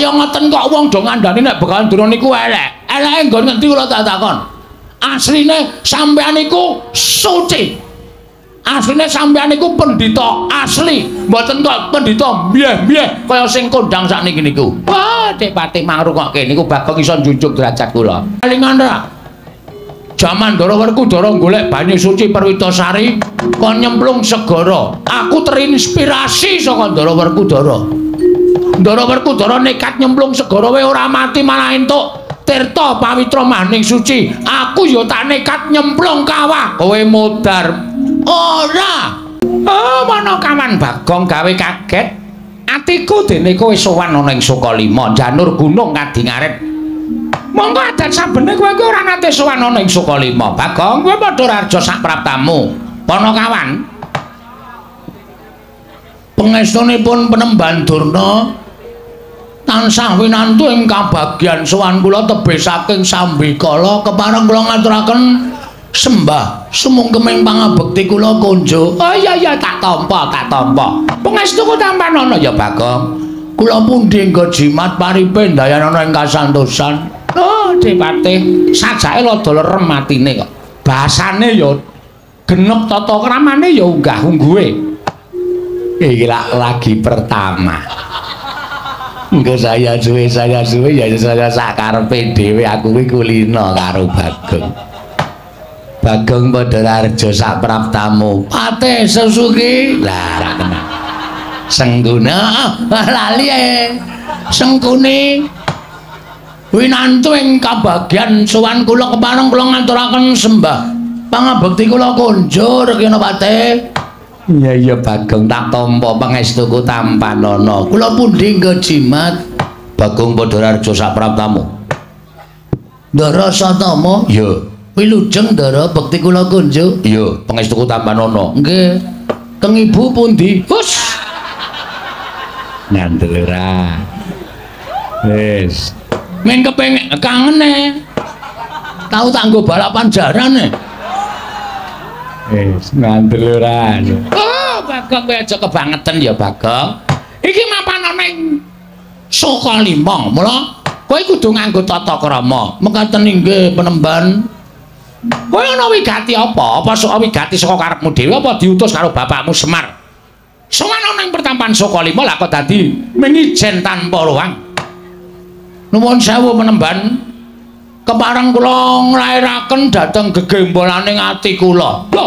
Kaya ngoten kok wong do ngandani nek Begawan Durna niku elek. Eleke nggon ngendi kula tak takon. Asline sampean niku suci. Asline sampean niku pendhita asli, mboten kok pendhita mbyeh-mbyeh kaya sing kondang sakniki niku. Wah, Dik Patih mangrungokke niku Bagong iso njunjung derajat kula. Kelingan ra? Jaman Ndara Werkudara golek banyu suci Perwitasari kon nyemplung segara. Aku terinspirasi saka Ndara Werkudara. Ndara Werkudara nekat nyemplung segara wae ora mati malah entuk tirta pawitra maning suci. Aku ya tak nekat nyemplung kawah. Kowe modar ora. Oh, mana kawan Bagong gawe kaget. Atiku dene kowe sowan ana ing Sukalima, janur gunung Kadingaret. Monggo adat sabene kowe kuwi ora nate sowan ana ing Sukalima. Bagong, kowe padha raja sak praptamu. Panakawan. Pangestunipun Penemban Durna tansah winantu ing kabagyan sowan kula tebih saking sambikala kepareng kula ngaturaken sembah sumungkeming pangabekti kula konjo. Oh iya iya tak tampa, tak tampa. Pangestuku tampanana ya Bagong. Kula pundi nggo jimat paripe ndayanana ing kasantosan. Oh, Dik Patih, sajake rada lerem atine kok. Basane ya genep tata kramane ya unggah-ungguhe. Iki lak lagi pertama. Engko saya suwe ya saya sak karepe dhewe aku kuwi kulino karo Bagong. Bagong padha raja sak praptamu. Patih Sesuki. Lah ra kenal. Sengguna lali e. Sengkuni winantu ing kabagyan sowan kula kepareng kula ngaturaken sembah pangabekti kula konjur kena Patih. Iya iya Bagong tak tampa pangestuku tampanana. Kula pundi nggo jimat? Bagong padha raja sak praptamu. Ndara Satama? Iya. Wilujeng Ndara bekti kula konjuk. Iya, pangestuku tampanana. Nggih. Keng ibu pundi? Hus. Ngandel ora. Wis. Men kepengin kangene. Tau tak nggo balapan jaran e. Wis ngandel ora. Oh, Bagong kowe aja kebangetan ya, Bagong. Iki mapan ana ing Sukalima. Mula kowe kudu nganggo tata krama. Mekaten inggih Penemban. Kowe ana wigati apa? Apa sok wigati saka karepmu dhewe apa diutus karo bapakmu Semar? Sowan ana ing pertampan Sukalima lah kok dadi mengijen tanpa ruang. Nuwun sewu Penemban. Kepareng kula nglairaken dhateng gegembolaning ati kula. Lho,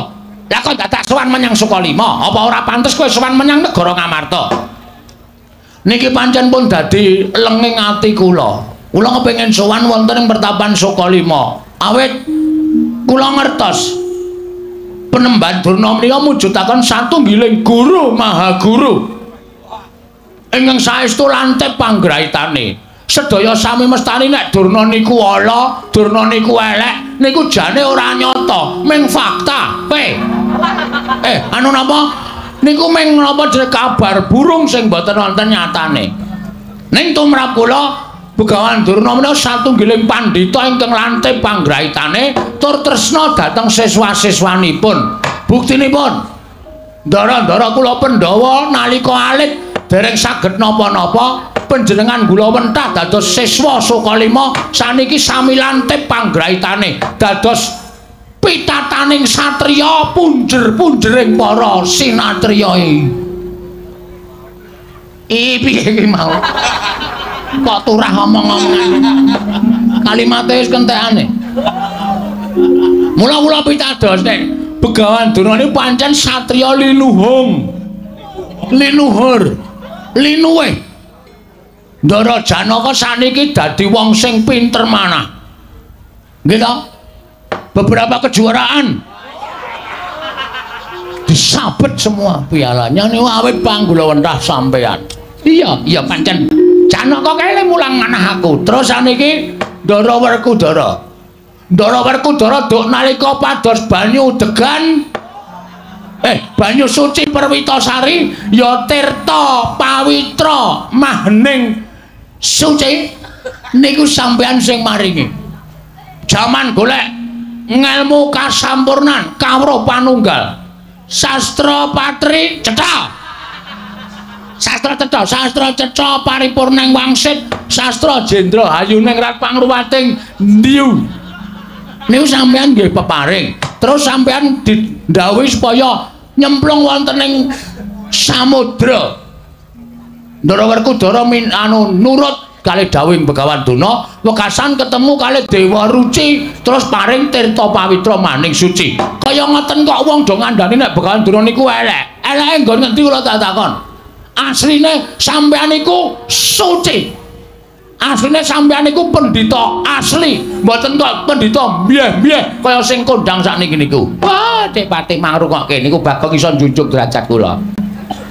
lah kok dadak sowan menyang Sukalima? Apa ora pantes kowe sowan menyang negara Ngamarta? Niki pancen pun dadi lenging ati kula. Kula kepengin sowan wonten ing pertapan Sukalima. Awit kula ngertos Penemban Durna menika mujudaken satunggiling guru maha guru ingkang saestu lantip panggraitane. Sedaya sami mestani nek Durna niku ala, Durna niku elek, niku jane ora nyata, ming fakta. Anu napa? Niku ming napa jenenge kabar burung sing mboten wonten nyatane. Ning tumrap kula Begawan Durna menika satunggiling pandhita ingkang lantip panggraitane tur tresna dhateng siswa-siswanipun. Buktinipun ndara-ndara kula Pandhawa nalika alit dereng saged napa-napa, panjenengan gula wentah dados siswa Sukalima saniki sami lantip panggraitane dados pitataning satriya punjer-punjering para sinatriya. Piye iki mau? Kok turah omong-omongan. Kalimate wis kentekane. Mula kula pitados nek Begawan Durna niku pancen satriya linuhung. Linuhur. Linuwih. Ndara Janaka saniki dadi wong sing pinter manah. Nggih to? Beberapa kejuaraan disabet semua pialanya niku awit panggula wentah sampean. Iya, iya pancen Janaka kae mulang manah aku. Terus saniki Ndara Werkudara. Ndara Werkudara duk nalika pados banyu degan banyu suci Perwitasari ya tirta pawitra mahning suci niku sampean sing maringi. Jaman golek ngelmu kasampurnan kawruh panunggal sastra patri cetha. Sastra cetha, sastra cetha paripurning wangsit, sastra jendra hayuning rat pangruwating ndiu. Niku sampean nggih peparing. Terus sampean didhawuhi supaya nyemplung wonten ing samudra. Ndara Werkudara anu nurut kalih dawuhing Begawan Durna, wekasan ketemu kalih Dewa Ruci, terus paring tirta pawitra maning suci. Kaya ngoten kok wong do ngandani nek Begawan Durna niku elek. Eleke nggon ngendi kula tak takon. Asline sampean niku suci. Asline sampean niku pendhita asli, mboten kok pendhita mbyeh-mbyeh kaya sing kondang sakniki niku. Wah, Dik Patih mangrungokke niku Bagong iso njunjung derajat kula.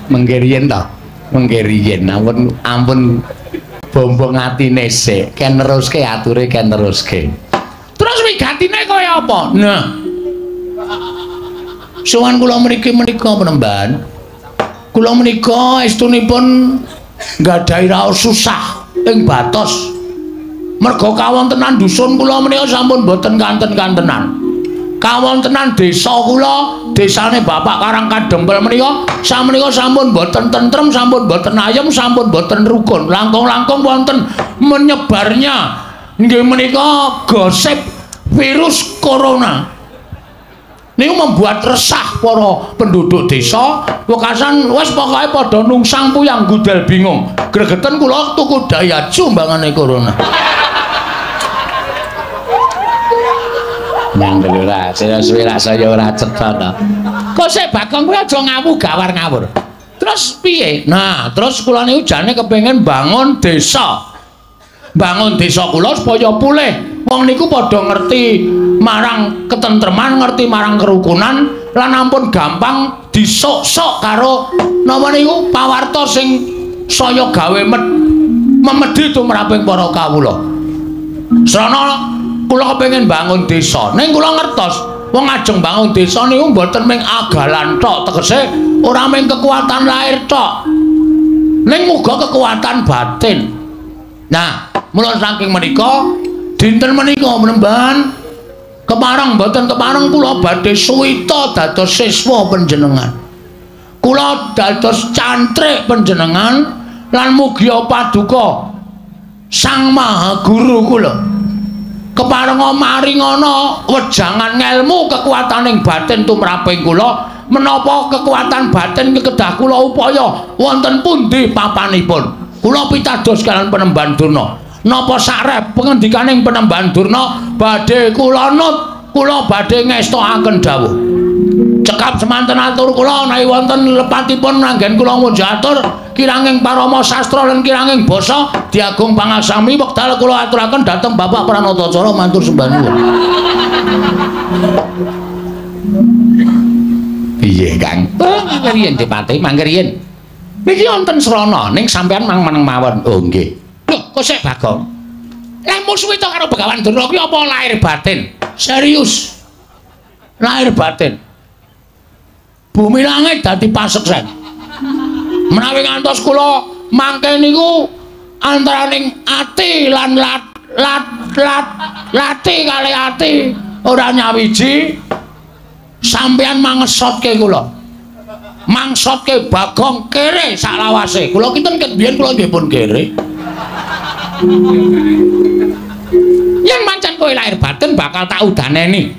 Mengke riyen to. Mengke riyen ampun ampun bombong atine sik, ken neruske ature ken neruske. Terus wigatine kaya apa? Nah. Sowan kula mriki menika penemban. Kula menika estunipun nggadahi raos susah ing batos. Merga kawontenan dusun kula menika sampun boten kanten-kantenan. Kawontenan desa kula, desane Bapak Karang Kadempel menika samenika sampun boten tentrem, sampun boten ayem, sampun boten rukun. Langkung-langkung wonten menyebarnya nggih menika gosip virus corona. Niku membuat resah para penduduk desa, wekasan wis pokoke padha nungsang puyang gudel bingung. Gregeten kula tuku Daihatsu mbangane corona. Nang ora, saya suwe rak saya ora cetha to. Kok sik Bagong kuwi aja ngawu gawar ngawur. Terus piye? Nah, terus kula niku jane kepengin bangun desa. Bangun desa kula supaya pulih. Wong niku padha ngerti marang ketentreman, ngerti marang kerukunan, lan ampun gampang disok-sok karo napa niku pawarta sing saya gawe memedhi tumraping para kawula. Srana kula kepengin bangun desa. Ning kula ngertos wong ajeng bangun desa niku mboten mung agalan tok, tegese ora mung kekuatan lahir tok. Ning uga kekuatan batin. Nah, mula saking menika dinten menika penemban kepareng mboten kepareng kula badhe suwita dados siswa panjenengan. Kula dados cantrik panjenengan lan mugia paduka Sang Maha Guru kula. Keparenga maringana wejangan ngelmu kekuataning batin tumraping kula, menapa kekuatan batin kedah kula upaya wonten pundi papanipun. Kula pitados kalian Penemban Durna. Napa sakrep pengendikaning Penemban Durna badhe kula nut, kula badhe ngestokaken dawuh. Cekap semanten atur kula menawi wonten lepatipun anggen kula ngunjuk atur kiranging parama sastra lan kiranging basa diagung pangasami wekdal kula aturaken dhateng Bapak Pranatacara matur sembah nuwun. Piye Kang? Oh, mangke riyen Dipati, mangke riyen. Niki wonten srana ning sampean mang meneng mawon. Oh nggih. Lho, kok sik Bagong? Lah musuhe to karo Begawan Durna kuwi apa lahir batin? Serius. Lahir batin. Bumi langit dadi paseksen. Menawi ngantos kula mangke niku antaraning ati lan lat lat lat lati kali ati ora nyawiji, sampean mangesotke kula. Mangsotke Bagong kere saklawase. Kula kinten ket biyen kula nggih pun kere. Yen pancen kowe lahir batin bakal tak udaneni.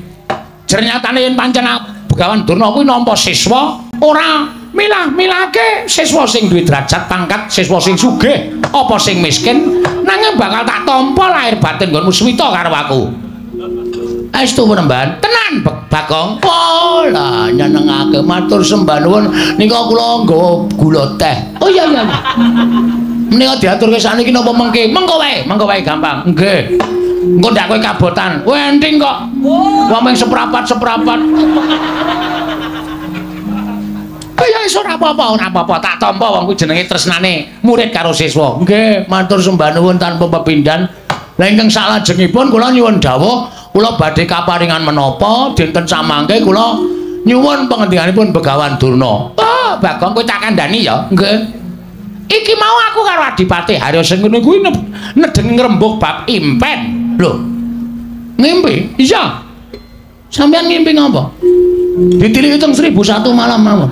Jernyatane yen pancen Begawan Durna kuwi nampa siswa ora milah-milahke siswa sing duwe derajat pangkat, siswa sing sugih apa sing miskin, nanging bakal tak tampa lahir batin nggonmu suwita karo aku. Estu penemban tenan Bagong. Oh lah nyenengake matur sembah nuwun nika kula nggawa gula teh. Oh iya iya. Menika diaturke sakniki napa mengke? Mengko wae gampang. Nggih. Engko ndak kowe kabotan. Kowe enting kok. Wong mung seprapat-seprapat. Ya iso ora apa-apa, ora apa-apa. Tak tampa wong kuwi jenenge tresnane murid karo siswa. Nggih, matur sembah nuwun tanpa pepindhan. Lah ingkang salajengipun kula nyuwun dawuh, kula badhe kaparingan menapa dinten samangke kula nyuwun pangendikanipun Begawan Durna. Oh, Bagong kowe tak kandhani ya. Nggih. Iki mau aku karo Adipati Haryasengkuni kuwi nedeng ngrembug bab impen. Lho. Ngimpi? Iya. Sampeyan ngimpi ngapa? Ditiliki teng 1001 malam mawon.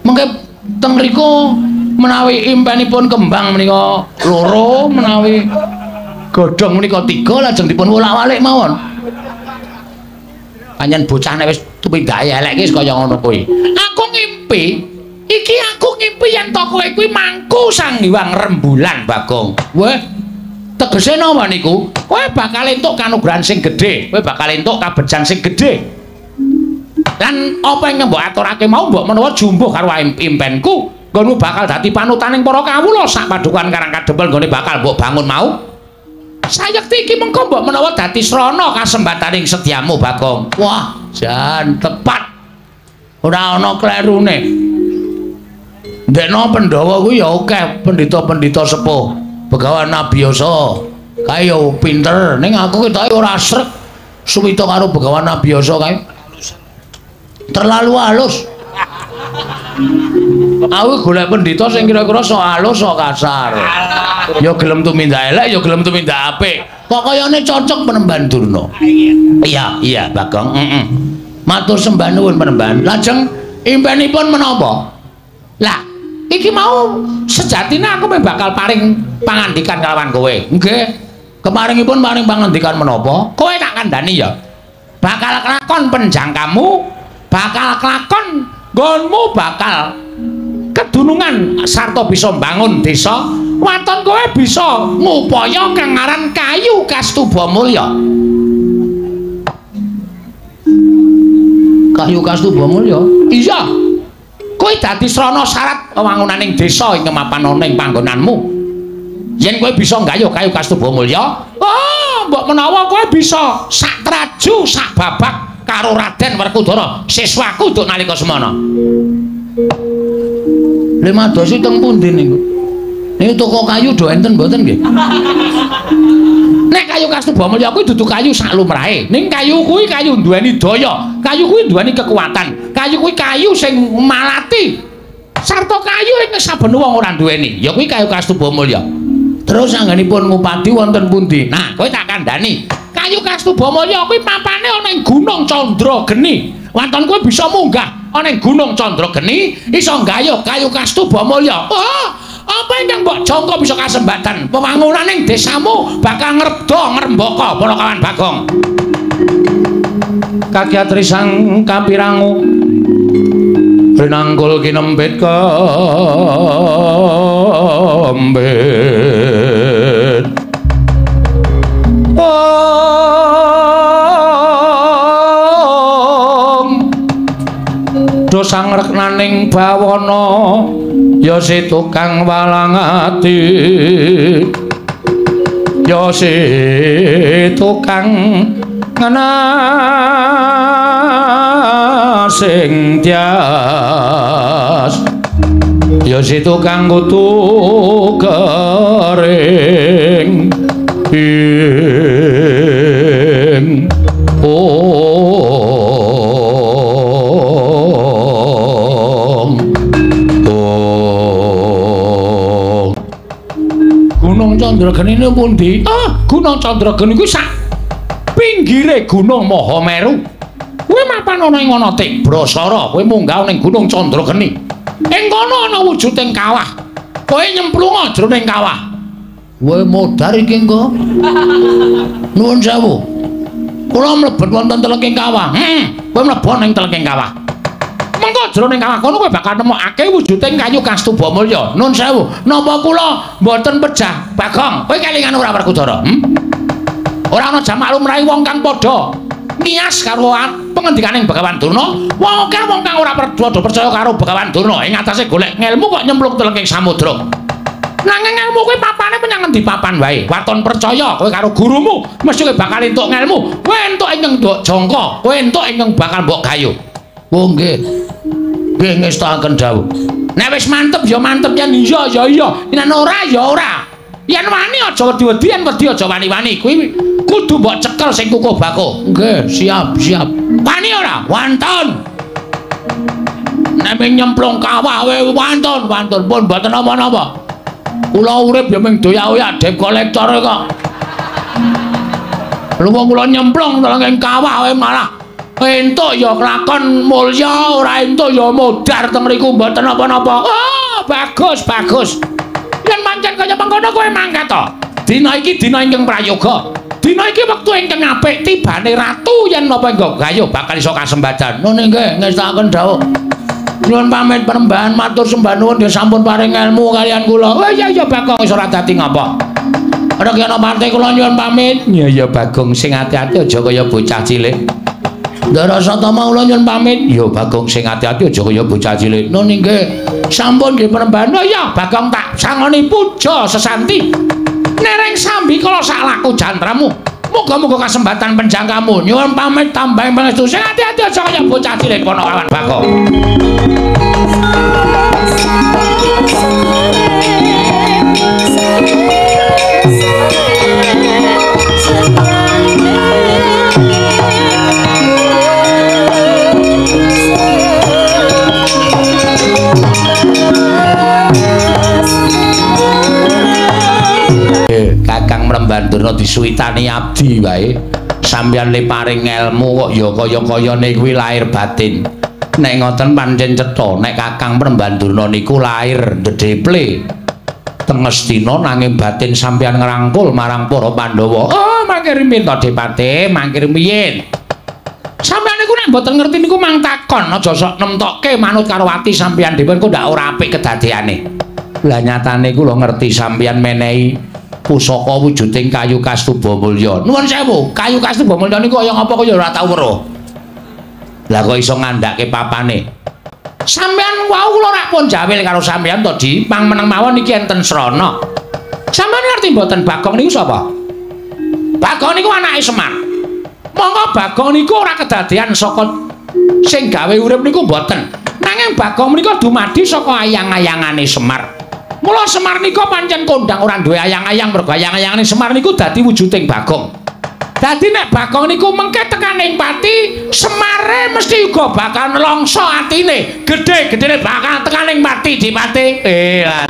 Mengke teng mriku Menawi impenipun kembang menika loro, menawi godhong menika 3, lajeng dipun wolak-walik mawon. Pancen bocah nek wis tumindake elek iki kaya ngono kuwi. Aku ngimpi, iki aku ngimpi yen to kowe kuwi mangku Sang Hyang Rembulan, Bagong. Weh, tegese napa niku? Kowe bakal entuk kanugrahan sing gedhe, kowe bakal entuk kabejan sing gedhe. Lan apa ingkang mbok aturake mau mbok menawa jumbuh karo impenku, nggonmu bakal dadi panutaning para kawula sak padukan Karang Kadempel nggone bakal mbok bangun mau. Sayekti iki mengko mbok menawa dadi srana kasembataning setyamu, Bagong. Wah, jan tepat. Ora ana klerune. Ndekno Pandhawa kuwi ya akeh pendhita-pendhita sepuh, Begawan Abiyasa. Kae ya pinter, ning aku ketoke ora srek suwita karo Begawan Abiyasa kae. Terlalu halus. Aku golek pendhita sing kira-kira sok halus sok kasar. Ya gelem tumindak elek, ya gelem tumindak apik. Kok kayane cocok Penemban Durna. Iya, iya Bagong. Heeh. Matur sembah nuwun Penemban. Lajeng impenipun menapa? Lah, iki mau sejatine aku bakal paring pangandikan kalawan kowe. Nggih. Kemaringipun paring pangandikan menapa? Kowe tak kandhani ya. Bakal kelakon penjangkamu, bakal kelakon nggonmu bakal kedunungan sarta bisa mbangun desa. Waton kowe bisa ngupaya kang aran kayu Kastuba Mulya. Kayu Kastuba Mulya? Iya. Kowe dadi srana syarat wewangunaning desa ing mapan ana ing panggonanmu. Yen kowe bisa nggayuh kayu Kastuba Mulya, oh, mbok menawa kowe bisa sak traju sak babak karo Raden Werkudara, siswaku nduk nalika semana. Lemadosi teng pundi niku? Niku toko kayu do enten mboten nggih? Nek kayu Kastuba Mulya kuwi dudu kayu sak lumrahe. Ning kayu kuwi kayu duweni daya, kayu kuwi duweni kekuatan, kayu kuwi kayu sing malati. Sarta kayu ing saben wong ora duweni, ya kuwi kayu Kastuba Mulya. Terus anggenipun ngupadi wonten pundi? Nah, kowe tak kandhani. Kayu Kastuba Mulya kuwi papane ana ing Gunung Candrageni. Wanton kowe bisa munggah ana ing Gunung Candrageni, iso nggayuh kayu Kastuba Mulya. Oh, apa ingkang mbok jangka bisa kasembatan wewangunaning desamu bakal ngrebda ngrembaka para kawan Bagong. Kakyatri sang kapirangu rinangkul kinempit kembit. Om do sangreknaning bawana ya si tukang walang ati, ya si tukang ngenasing tias, ya si tukang kutu kering ing om. Gunung Candrageni niku pundi? Ah, Gunung Candrageni kuwi sak pinggire Gunung Mahameru. Kuwi mapan ana ing ana Tibrasara, kowe munggah ning Gunung Candrageni. Ing kono ana wujuding kawah. Kowe nyemplung jroning kawah. Kowe modar iki engko. Nuwun sewu. Kula mlebet wonten telenging kawah. Heeh, kowe mlebu ning telenging kawah. Mengko jroning kawah kono kowe bakal nemokake wujuding kayu Kastuba Mulya. Nun sewu, napa kula mboten pejah Bagong? Kowe kelingan ora Werkudara? Ora ana jamak lumrahe wong kang padha nias karo pengendikaning Begawan Durna. Wong akeh wong kang ora padha percaya karo Begawan Durna ing atase golek ngelmu kok nyemplung telenging samudra. Nanging ngelmu kuwi papane menyang endi papan wae. Waton percaya kowe karo gurumu, mesti kowe bakal entuk ngelmu. Kowe entuk ingkang mbok jangka, kowe entuk ingkang bakal mbok gayuh. Oh nggih. Nggih ngestakaken dawuh. Nek wis mantep ya mantep, yen iya ya iya, yen ora ya ora. Yen wani aja wedi-wedi, yen wedi aja wani-wani. Kuwi kudu mbok cekel sing kukuh bakuh. Nggih, siap, siap. Wani ora? Wantun. Nek nyemplung kawah wae wantun, wantun pun mboten napa-napa. Kula urip ya mung doyak-oyak debt collector kok. Lha wong kula nyemplung teng kawah wae malah entuk ya kelakon mulya, ora entuk ya modar teng mriku mboten napa-napa. Ah, Oh, bagus, bagus. Yen pancen kaya mengkono kowe mangkat to. Dina iki dina ingkang prayoga. Dina iki wektu ingkang apik tibane ratu yen napa engko gayuh bakal iso kasembadan. Nun nggih, ngestakaken dawuh. Nyuwun pamit Panembahan matur sembah nuwun nggih sampun paring ilmu kalian kula. Oh iya iya Bagong wis ora dadi ngapa. Rekyana parte kula nyuwun pamit. Iya iya Bagong sing ati-ati aja kaya bocah cilik. Ndara Satama kula nyuwun pamit. Ya Bagong sing ati-ati aja kaya bocah cilik. Nun nggih. Sampun nggih Panembahan. Oh iya Bagong tak sangoni puja sesanti. Nereng sambi kala sak laku jantramu. Muga-muga kasembatan penjangkamu. Nyuwun pamit tambahing pangestu. Sing ati-ati aja kaya bocah cilik ponokawan Bagong. Kakang Mremban Durna disuwitani abdi wae. Sampeyan le paring elmu kok ya kaya-kayane kuwi lahir batin. Nek ngoten pancen cetha nek Kakang Mremban Durna niku lahir ndedeple teng Ngastina nanging batin sampeyan ngrangkul marang para Pandhawa. Oh, mangke rumiyin to Depate, mangke rumiyin. Sampeyan niku nek mboten ngerti niku mang takon, aja sok nemtokke manut karo ati sampeyan dhewe kok ndak ora apik kedadeane. Lah nyatane kula ngerti sampeyan menehi pusaka wujuding kayu kastuba mulya. Nuwun sewu, kayu kastuba mulya niku kaya ngapa kaya ora tau weruh. Lah kok iso ngandhake papane? Sampeyan wau kula rak pun jawil karo sampeyan to, Di. Pang meneng mawon iki enten srana. Sampeyan ngerti mboten Bagong niku sapa? Bagong niku anake Semar. Monggo Bagong niku ora kedadean saka sing gawe urip niku mboten. Nanging Bagong menika dumadi saka ayang-ayangane Semar. Mula Semar nika pancen kondang ora duwe ayang-ayang mergo ayang-ayangane Semar niku dadi wujuding Bagong. Dadi nek Bagong niku mengke tekaning pati, Semare mesti uga bakal nelongso atine. Gedhe-gedhene bakal tekaning pati Dipate. Lah.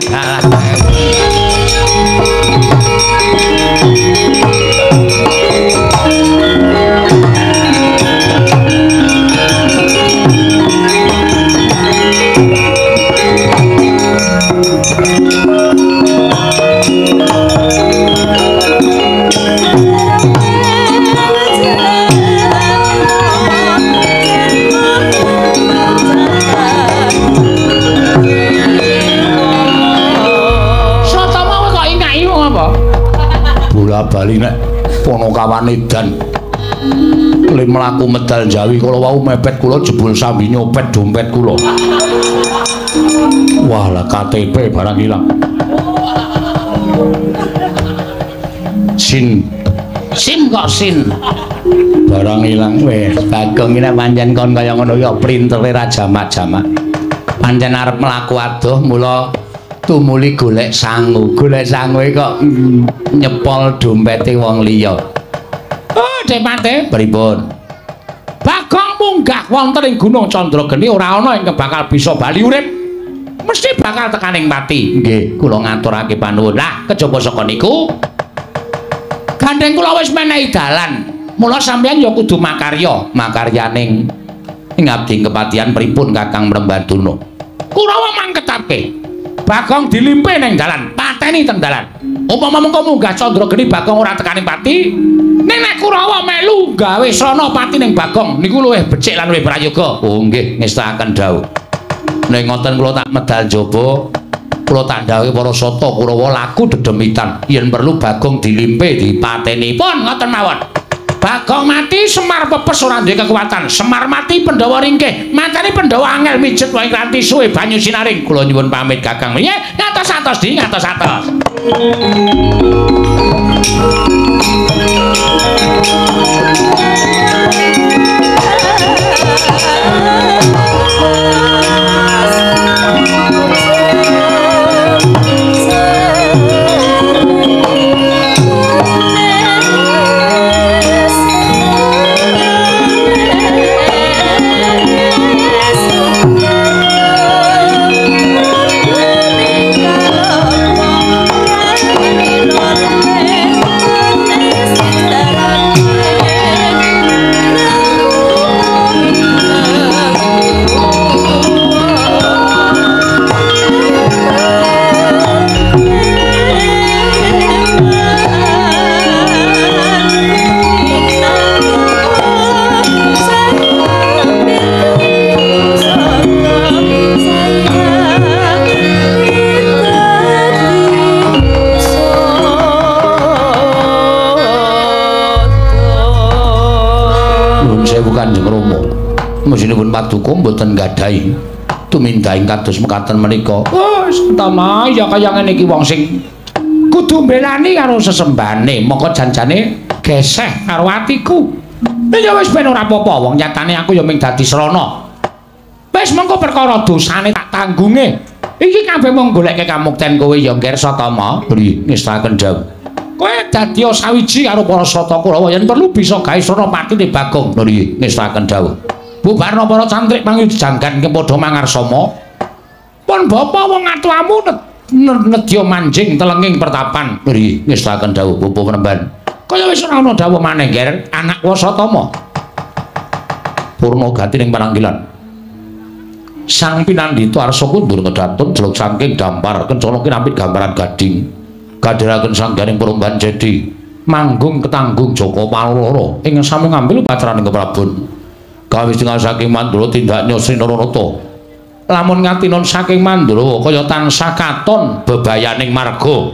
Bali nek Ponokawan edan le mlaku medal Jawi kala wau mepet kula jebul sambi nyopet dompet kula. Wah lah KTP barang ilang. Sin sim kok sin barang ilang wis. Bagong iki pancen kon kaya ngono ya printere ra jamak-jamak. Pancen arep mlaku adoh mula tumuli golek sangu. Golek sangu kok nyepol dompete wong liya. Oh, Depate, pripun? Bagong munggah wonten ing Gunung Candrageni ora ana ingkang bakal bisa bali urip. Mesti bakal tekaning pati. Nggih, kula ngaturake panuwun. Lah, kejaba saka niku gandeng kula wis menehi dalan. Mula sampeyan ya kudu makarya, makaryaning ing abdi kepatihan pripun Kakang Mremban Durna. Kurawa mangketake. Bagong dilimpe ning dalan, pateni teng dalan. Upama mengko munggah Candrageni Bagong ora tekaning pati, ning nek Kurawa melu gawe srana pati ning Bagong niku luwih becik lan luwih prayoga. Oh nggih, ngestakaken dawuh. Nek ngoten kula tak medal jaba, kula tak ndhawuhi para sata Kurawa laku dedemitan yen perlu Bagong dilimpe dipateni. Pun ngoten mawon. Bagong mati Semar pepes ora duwe kekuatan. Semar mati Pandhawa ringkih. Mateni Pandhawa angel mijet wae kanthi suwe banyu sinaring. Kula nyuwun pamit Kakang. Nggih, ngatos-atos Di, ngatos-atos. Thank you. Mestinipun paduka mboten nggadahi tumindahing kados mekaten menika. Oh, Satama, ya kaya ngene iki wong sing kudu mbelani karo sesembane, mongko janjane geseh karo atiku. Ya wis ben ora apa-apa, wong nyatane aku ya mung dadi srana. Wis mengko perkara dosane tak tanggunge. Iki kabeh mung goleke kamukten kowe ya, Nger Satama. Bri ngestaken dawuh. Kowe dadi sawiji karo para Sata Kurawa yen perlu bisa gawe srana patine Bagong. Bri ngestaken dawuh. Bubarna para cantrik pangujanggan kepadha mangarsama. Pun bapa wong atuamu nedya manjing telenging pertapan. Bri ngestaken dawuh bapa Penemban. Kaya wis ora ana dawuh maneh, Nger, anak Wasatama. Purna gati ning pananggilan. Sang pinandhita arsa kundur kedatun jeluk saking dampar kencana kinapit gambaran gading. Kadheraken sangganing peromban jedi manggung ketanggung Jaka Paloro ing sami ngambil upacaraning Keprabon. Kawis tinggal saking Mandura tindak Sri Naranata. Lamun ngatinon saking Mandura kaya tansah katon bebayaning marga.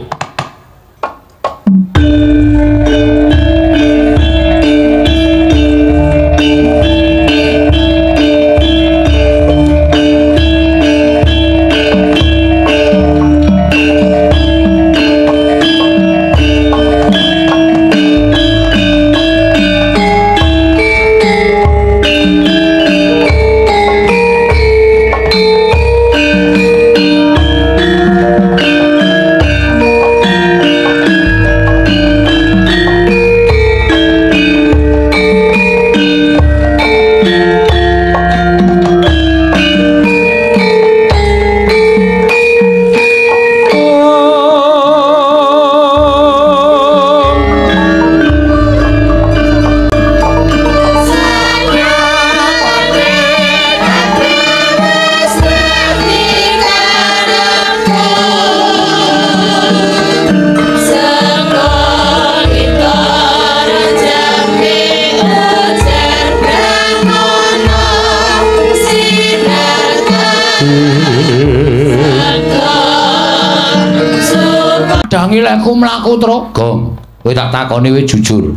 Dangi mlaku truk, Gong. Kowe tak takoni kowe jujur.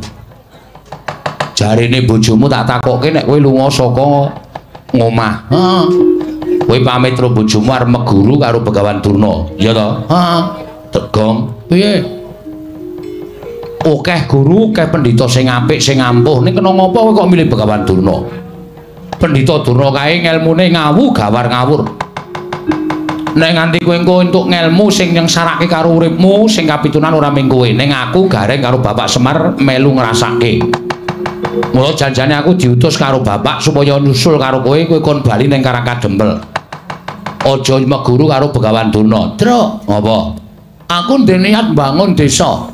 Jarine bojomu tak takokke nek kowe lunga saka ngomah. Heeh. Kowe pamit karo bojomu arep meguru karo Begawan Durna. Iya to? Heeh. Gong, piye? Akeh guru, akeh pendhita sing apik, sing ampuh. Ning kena ngopo kowe kok milih Begawan Durna? Pendhita Durna kae ngelmune ngawu gawar ngawur. Nek nganti kowe engko entuk ngelmu sing nyengsarake karo uripmu, sing kapitunan ora mung kowe, ning aku gareng karo Bapak Semar melu ngrasake. Mula janjane aku diutus karo Bapak supaya nyusul karo kowe, kowe kon bali ning Karang Kadempel. Aja meguru karo Begawan Durna. Truk, apa? Aku ndek niat mbangun desa.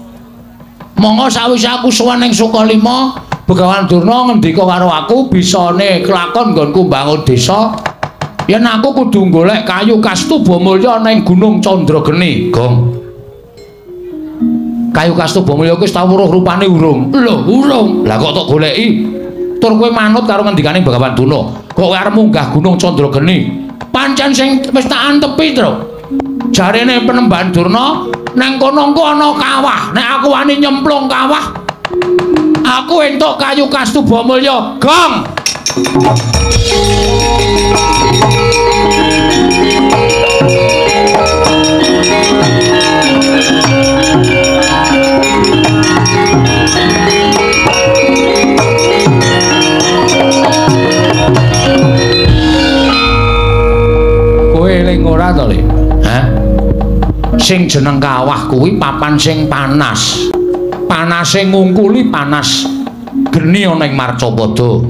Monggo sawise aku sowan ning Sukalima, Begawan Durna ngendika karo aku bisane kelakon nggonku mbangun desa. Yen aku kudu golek kayu kastuba mulya ning Gunung Candrageni, Gong. Kayu kastuba mulya kuwi wis tau weruh rupane urung? Lho, urung. Lah kok tok goleki? Tur kowe manut karo ngendikane Begawan Durna. Kok kowe arep munggah Gunung Candrageni? Pancen sing wis tak antepi, Truk. Jarene Penemban Durna nang kono engko ana kawah. Nek aku wani nyemplung kawah, aku entuk kayu kastuba mulya, Gong. Kowe eling ora to, Le? Hah? Sing jeneng kawah kuwi papan sing panas. Panase ngungkuli panas geni ana ing Marcapada.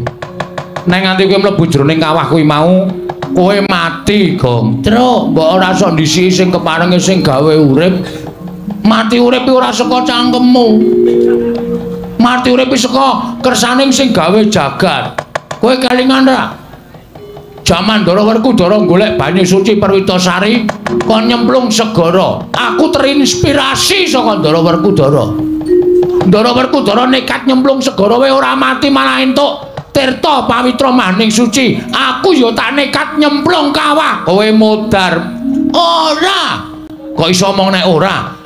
Nek nganti kowe mlebu jroning kawah kuwi mau, kowe mati, Gong. Truk, mbok ora sok ndisiki sing keparenge sing gawe urip. Mati urip ora saka cangkemmu. Mati urip saka kersaning sing gawe jagat. Kowe kelingan ra? Jaman Ndara Werkudara golek banyu suci Perwitasari kon nyemplung segara. Aku terinspirasi saka Ndara Werkudara. Ndara Werkudara nekat nyemplung segara wae ora mati malah entuk tirta pawitra maning suci. Aku ya tak nekat nyemplung kawah. Kowe modar. Ora. Kok iso omong nek ora?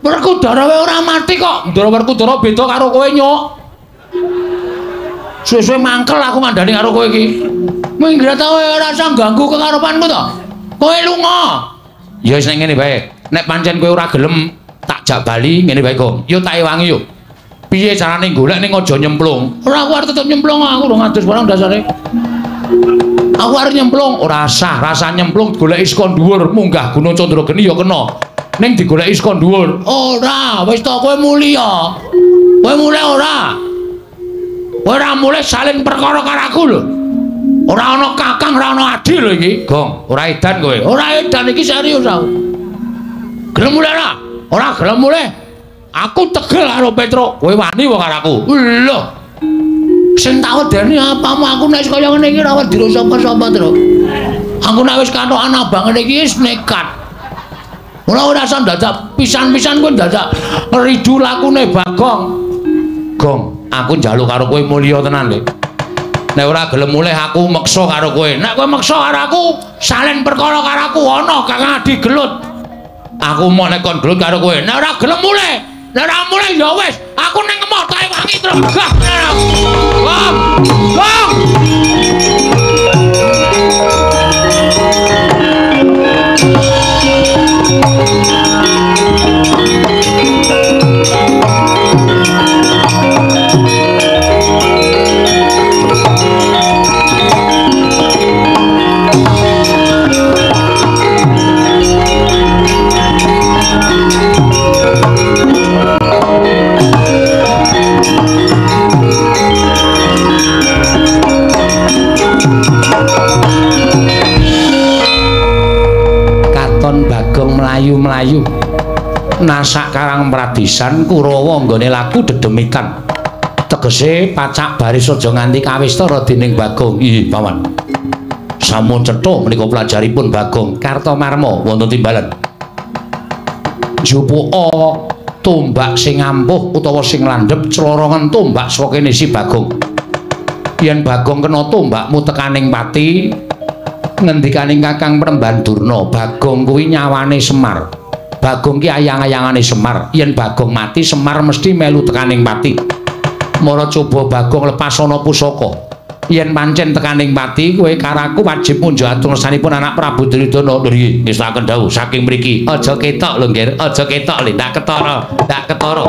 Werkudara wae ora mati kok. Ndara Werkudara beda karo kowe, Nyuk. Suwe-suwe mangkel aku ngandani karo kowe iki. Minggir ta kowe ora usah ganggu kekarepanku to. Kowe lunga. Ya wis nek ngene bae. Nek pancen kowe ora gelem tak jak bali ngene bae, Gong. Yo tak ewangi yo. Piye carane golek ning aja nyemplung? Ora aku arep tetep nyemplung, aku urung adus barang dasare. Aku arep nyemplung, ora sah, rasa nyemplung goleki saka dhuwur, munggah Gunung Candrageni ya kena. Ning digoleki saka dhuwur. Ora, wis to kowe mulya. Kowe mulih ora? Kowe ora mulih salin perkara karo aku lho. Ora ana kakang, ora ana adi lho iki. Gong, ora edan kowe. Ora edan iki serius aku. Gelem mulih ora? Ora gelem mulih. Aku tegel karo Petruk. Kowe wani wae karo aku. Lho. Sing tak wedeni apamu aku nek kaya ngene iki ora wedi sapa-sapa, Truk. Aku nek wis katokan abang ngene iki wis nekat. Ora ora usah dadak pisan-pisan kowe dadak ridu lakune Bagong. Gong, aku njaluk karo kowe mulya tenan, Lik. Nek ora gelem mulih aku meksa karo kowe. Nek kowe meksa karo aku, salen perkara karo aku ana Kakang Adi gelut. Aku mau nek kon gelut karo kowe. Nek ora gelem mulih, nek ora mulih ya wis, aku ning emoh tak ewangi terus. Gah. Gong. Gong. Katon Bagong mlayu-mlayu nasak karang pradisan Kurawa nggone laku dedemitan. Tegese pacak baris aja nganti kawistara dening Bagong. Ih, paman. Sampun cetha menika pelajaripun Bagong Kartomarma wonten timbalan. Jupuka tombak sing ampuh utawa sing landhep clorongen tombak saka kene si Bagong. Yen Bagong kena tombakmu tekaning pati, ngendikaning Kakang Premban Durna, Bagong kuwi nyawane Semar. Bagong ki ayang-ayangane Semar. Yen Bagong mati, Semar mesti melu tekaning pati. Mara coba Bagong lepas ana pusaka. Yen pancen tekaning pati, kowe karo aku wajib munjuk atursanipun anak Prabu Duryudana. Lho nggih, ngestaken dawuh saking mriki. Aja ketok lho, Nggir. Aja ketok lho, ndak ketara, ndak ketara.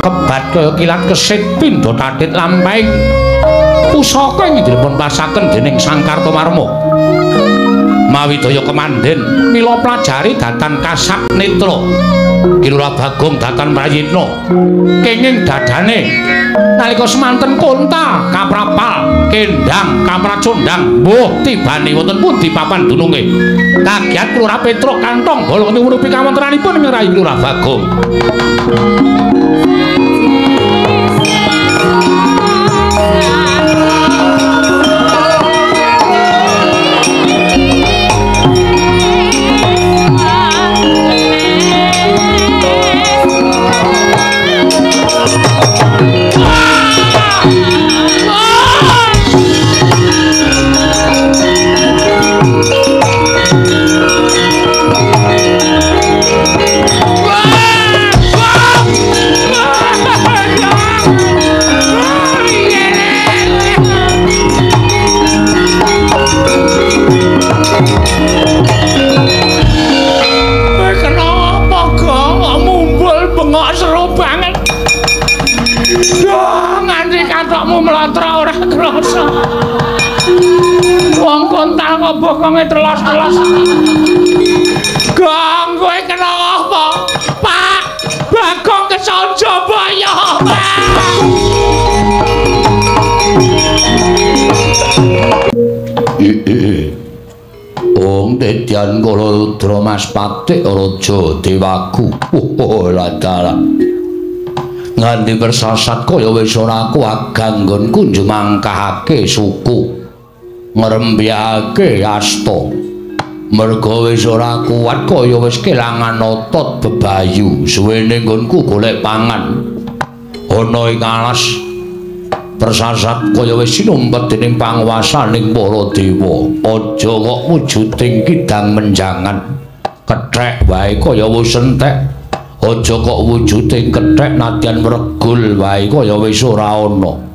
Kebat kaya kilat kesit pindha tatit lampahing pusaka ing dipun pasaken dening Sang Kartomarma. Mawi daya kemandhen mila plajari datan kasat netra. Ki Lurah Bagong datan prayitna kenging dadane nalika semanten konta kaprapal kendang kapracondang mbuh tibane wonten pundi papan dununge. Kagiat Lurah Petruk kantong bolong nyuwun pikawontenanipun ngerayi Lurah Bagong. Nganti katokmu mlotra ora krasa. Wong kontal kok kok bokonge telos-telos. Gong, kowe kena apa? Pak, Bagong kesonjo boyo, Pak. Ong Dedyan Kalarudra Mas Patik Raja Dewaku. Oh, ladalah. Nganti persasat kaya wis ora kuat ganggonku njumangkahake suku. Ngrembyake asta. Merga wis ora kuat kaya wis kelangan otot bebayu. Suwene nggonku golek pangan. Ana ing alas persasat kaya wis sinumpet dening panguwasaning para dewa. Aja kok wujuding kidang menjangan. Kethek wae kaya wis entek. Aja kok wujuding kethek nadyan mregul wae kaya wis ora ana.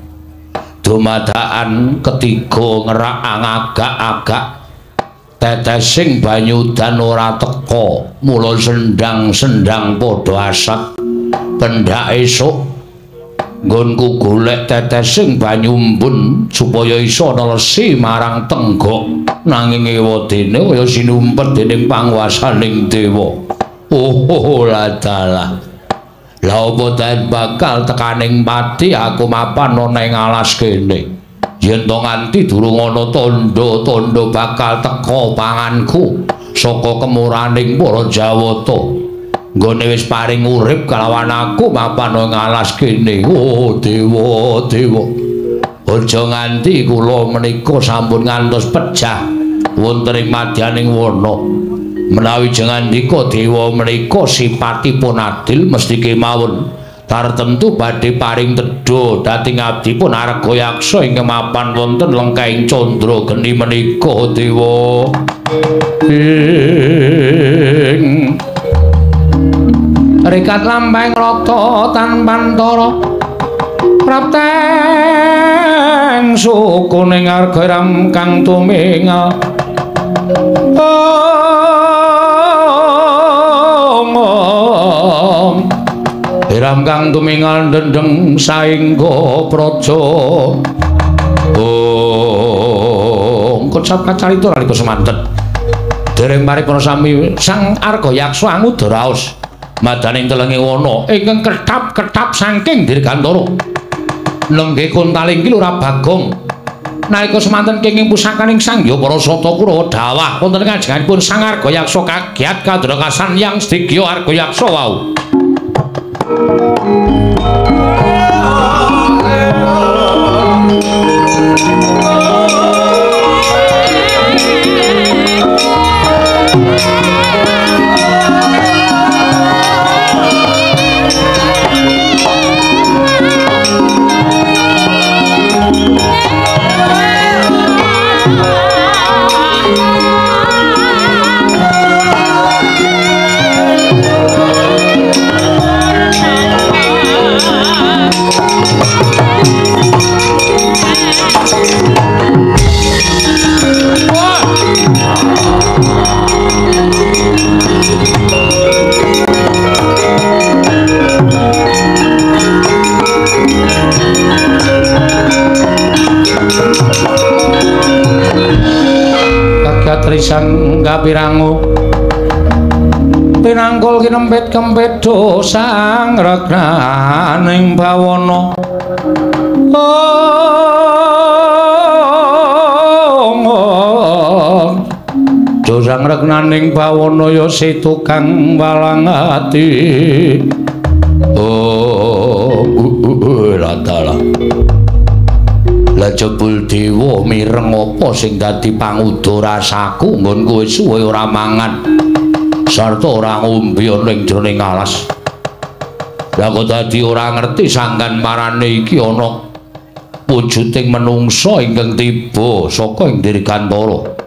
Dumadakan ketiga ngerak agak-agak tetesing banyu udan ora teka, mula sendang-sendang padha asat. Pendak esuk nggonku golek tetesing banyu embun supaya iso nelesi marang tenggok, nanging ewadene kaya sinumpet dening panguwasaning dewa. Oh, ladalah. Lah apa den bakal tekaning pati aku mapan ana ing alas kene. Yen to nganti durung ana tandha-tandha bakal teka panganku saka kemuraning para Jawata. Nggone wis paring urip kalawan aku mapan ing alas kene. Oh dewa, dewa. Aja nganti kula menika sampun ngantos pejah wonten ing madyaning wana. Menawi jengandika dewa menika sipatipun adil mesti kemawon tartemtu badhe paring tedha dhateng abdipun Argayaksa ingkang mapan wonten lengkahing candra geni menika dewa. Ing rikat lampahing rata tanpantara prapteng sukuning arga kang tumingal. Hiram kang tumingal dendeng saengga praja. Oh, kocap kacarita nalika semanten. Dereng paripurna sami Sang Argayaksa anguda raos madaning telenge wana ingkang ketap-ketap saking dirgantara. Lenggih kontaling ki Lurah Bagong. Nalika semanten kenging pusakaning Sang Hyang Parasata Kurawa dawah wonten ngajenganipun Sang Argayaksa kagiat kadrakasan yang sedaya Argayaksa wau. Risang kapirangu pinangkul kinempit kempit sang regnaning bawana. Om sang regnaning bawana ya si tukang walang ati. Oh, ladalah. Lah jebul dewa mireng apa sing dadi panguda rasaku nggonku wis suwe ora mangan sarta ora ngombe ana ing jroning alas. Lah kok dadi ora ngerti sanggan marane iki ana wujuding menungsa ingkang tiba saka ing dirgantara.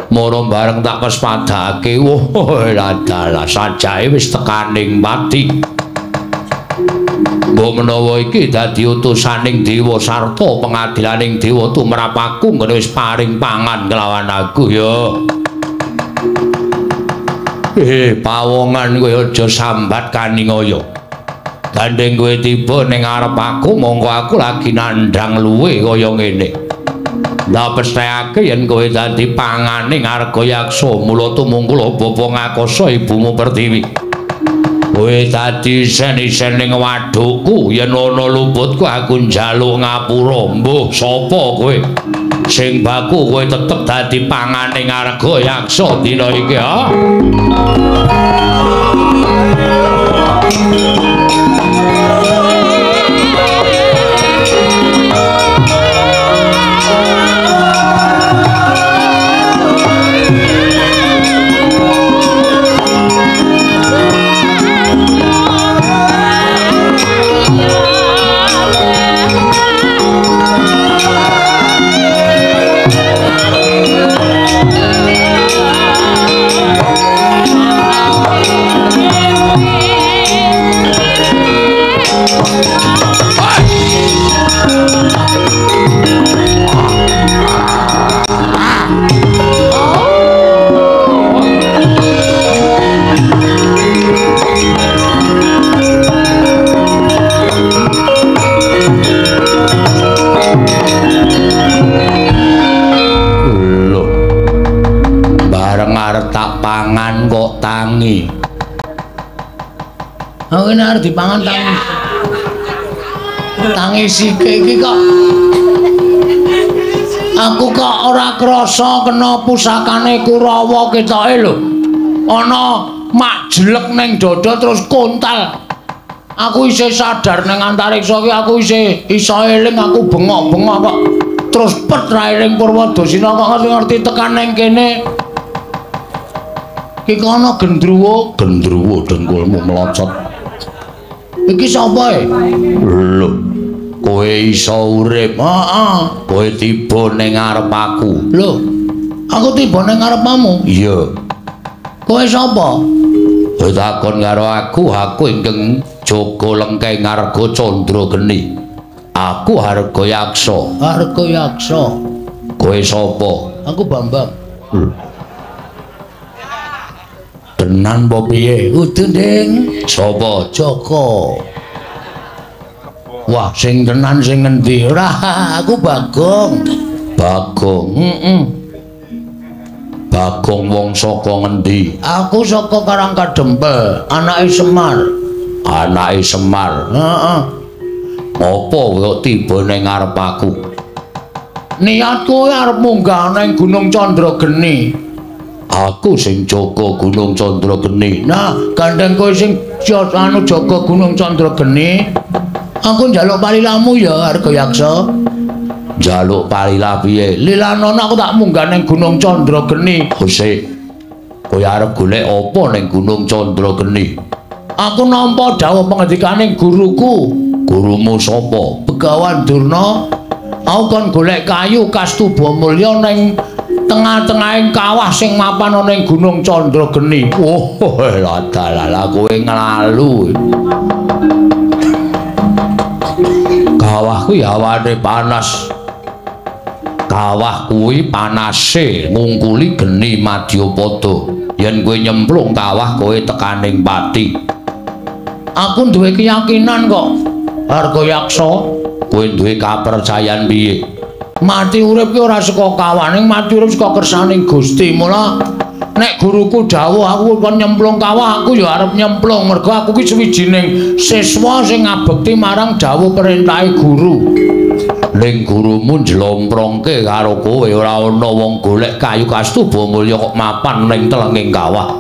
Mara bareng tak pespadake, wah ladalah sajae wis tekaning pati. Mbok menawa iki dadi utusaning dewa sarta pengadilaning dewa tumrap aku nggone wis paring pangan kelawan aku ya. Pawongan kowe aja sambat kaningaya. Gandeng kowe tiba ning ngarep aku mongko aku lagi nandhang luwe kaya ngene. Ndak pesthekake yen kowe dadi pangane Ngargayaksa, mula tumungkul bapa ngakoso ibumu Pertiwi. Kowe dadi isen-isen ning wadukku, yen ana luputku aku njaluk ngapura. Mbuh sapa kowe? Sing baku kowe tetep dadi pangane Ngargayaksa dina iki, ha? Aku ini harus dipangan tangi. Tangi sike iki kok. Aku kok ora krasa kena pusakane Kurawa ketoke lho. Ana mak jelek ning dada terus kontal. Aku isih sadar ning antariksa iki, aku isih iso eling, aku bengok-bengok kok. Terus pet ra eling Purwadasina kok ngerti-ngerti tekan ning kene. Iki ana gendruwo, gendruwo dengkulmu melocot. Iki sapa e? Lho, kowe iso urip. Heeh. Kowe tiba ning ngarep aku. Lho, aku tiba ning ngarepmu? Iya. Kowe sapa? Kowe takon karo aku, aku ingkang jaga lengkeng Ngarga Candra Geni. Aku Hargayaksa. Hargayaksa. Kowe sapa? Aku Bambang. Lho. Tenan apa piye? Kudu, Ding. Sapa? Joko. Wah, sing tenan sing ngendi? Ora, aku Bagong. Bagong. Heeh. Bagong wong saka ngendi? Aku saka Karangkadempel, anake Semar. Anake Semar. Heeh. Apa kok tiba ning ngarep aku? Niatku arep munggah ning Gunung Candra Geni. Aku sing jaga Gunung Candra Geni. Nah, gandeng kowe sing anu jaga Gunung Candra Geni. Aku njaluk palilamu ya, Hargayaksa. Njaluk palilah piye? Lilanono aku tak munggah ning Gunung Candra Geni. Sik. Kowe arep golek apa ning Gunung Candra Geni? Aku nampa dawuh pengendikaning guruku. Gurumu sapa? Begawan Durna. Aku kon golek kayu Kastuba Mulya ning tengah-tengahing kawah sing mapan ana ing Gunung Candra Geni. Oh, ladalah kowe nglalu. Kawah kuwi hawane panas. Kawah kuwi panase ngungkuli geni madyapada. Yen kowe nyemplung kawah kowe tekaning pati. Aku duwe keyakinan kok, Hargayaksa. Kowe duwe kapercayan piye? Mati urip ki ora saka kawaning, mati urip saka kersaning Gusti. Mula nek guruku dawuh aku kon nyemplung kawah, aku ya arep nyemplung mergo aku ki sawijining siswa sing ngabekti marang dawuh perintahe guru. Ning gurumu njlomprongke karo kowe ora ana wong golek kayu kastuba mulya kok mapan ning telenging kawah.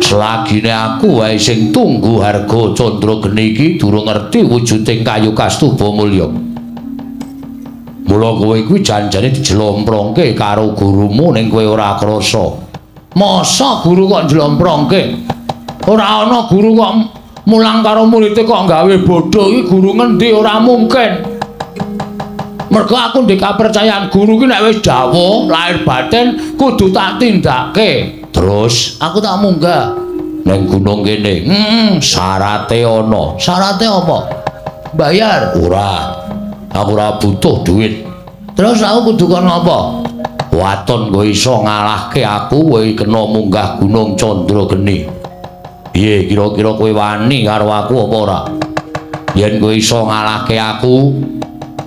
Selagine aku wae sing tunggu Harga Candra Geni iki durung ngerti wujuding kayu kastuba mulya. Mula kowe kuwi janjane dijlomprongke karo gurumu ning kowe ora krasa. Masa guru kok njlomprongke? Ora ana guru kok mulang karo muridé kok gawe bodho. Iki guru ngendi? Ora mungkin. Mergo aku ndek kapercayaan guru ki nek wis dawuh lahir batin kudu tak tindake. Terus aku tak munggah ning gunung kene. Syarate ana. Syarate apa? Bayar? Ora. Aku ora butuh duit. Terus aku kudu kon ngapa? Waton kowe iso ngalahke aku, kowe kena munggah Gunung Candra Geni. Piye kira-kira kowe wani karo aku apa ora? Yen kowe iso ngalahke aku,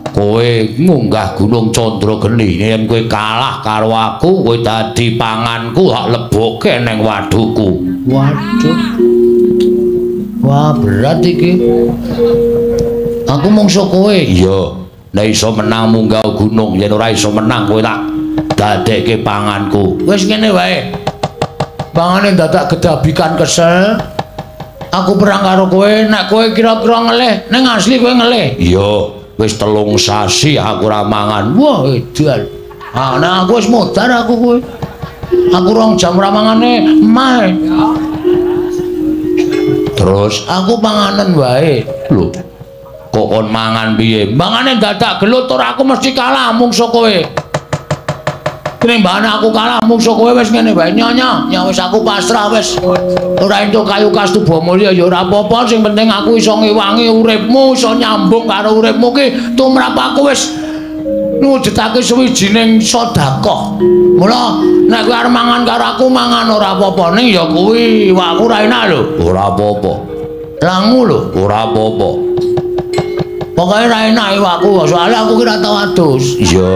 Kowe munggah Gunung Candrageni, yen kowe kalah karo aku, kowe dadi panganku, tak lebokke ning wadhuku. Waduh. Wah, berat iki. Aku mungsuh kowe. Iya. Nek iso menang munggah gunung, yen ora iso menang kowe tak dadekke panganku. Wis ngene wae. Pangane dadak gedabikan kesel. Aku perang karo kowe, nek kowe kira-kira ngelih, ning asli kowe ngelih. Iya, wis 3 sasi aku ora mangan. Wah, edan. Ah, nek aku wis modar aku kowe. Aku 2 jam ora mangane emah. Terus aku panganen wae. Lho, kok kon mangan piye? Mangane dadak gelut ora aku mesti kalah mungsuh kowe. Tinimbane aku kalah mungsuh kowe wis ngene wae nyonya, ya wis aku pasrah wis. Ora entuk kayu kastuba mulya ya ora apa-apa, sing penting aku iso ngewangi uripmu, iso nyambung karo uripmu ki tumrap aku wis ngwujudake suwijining sedekah. Mula nek kowe arep mangan karo aku mangan ora apa-apa, ning ya kuwi iwakku ora enak lho. Ora apa-apa. Langu lho, ora apa-apa. Pokoke ora enak iwakku, soalnya aku ki ora tau adus. Iya.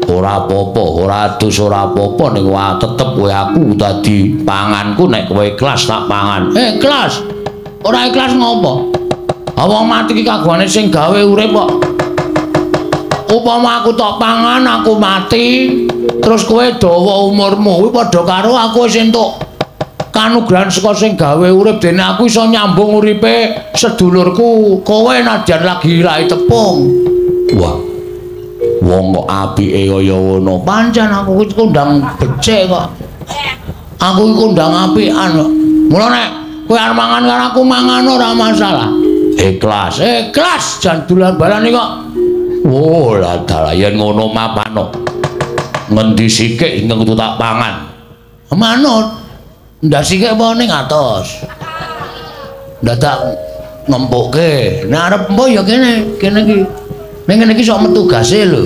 Ora apa-apa, ora adus ora apa-apa, ning wae tetep kowe aku dadi panganku nek kowe ikhlas tak pangan. Ikhlas. Ora ikhlas ngopo? Wong mati ki kagungane sing gawe urip kok. Upama aku tok pangan aku mati, terus kowe dawa umurmu, kuwi padha karo aku wis entuk kanugrahan saka sing gawe urip, dene aku iso nyambung uripe sedulurku kowe nadyan lagi rai tepung. Wah. Wong kok apike kaya ngono. Pancen aku iki kondang becik kok. Aku iki kondang apikan kok. Mula nek kowe arep mangan karo aku mangan ora masalah. Ikhlas, ikhlas jan dolan balane kok. Oh, lah dalah yen ngono mapano. Ngendi sikik ingkang kudu tak pangan? Manut. Ndak sikik apa ning atos. Dadak ngempukke. Nek arep empo ya kene, kene iki. Ning ngene iki sok metu gase lho.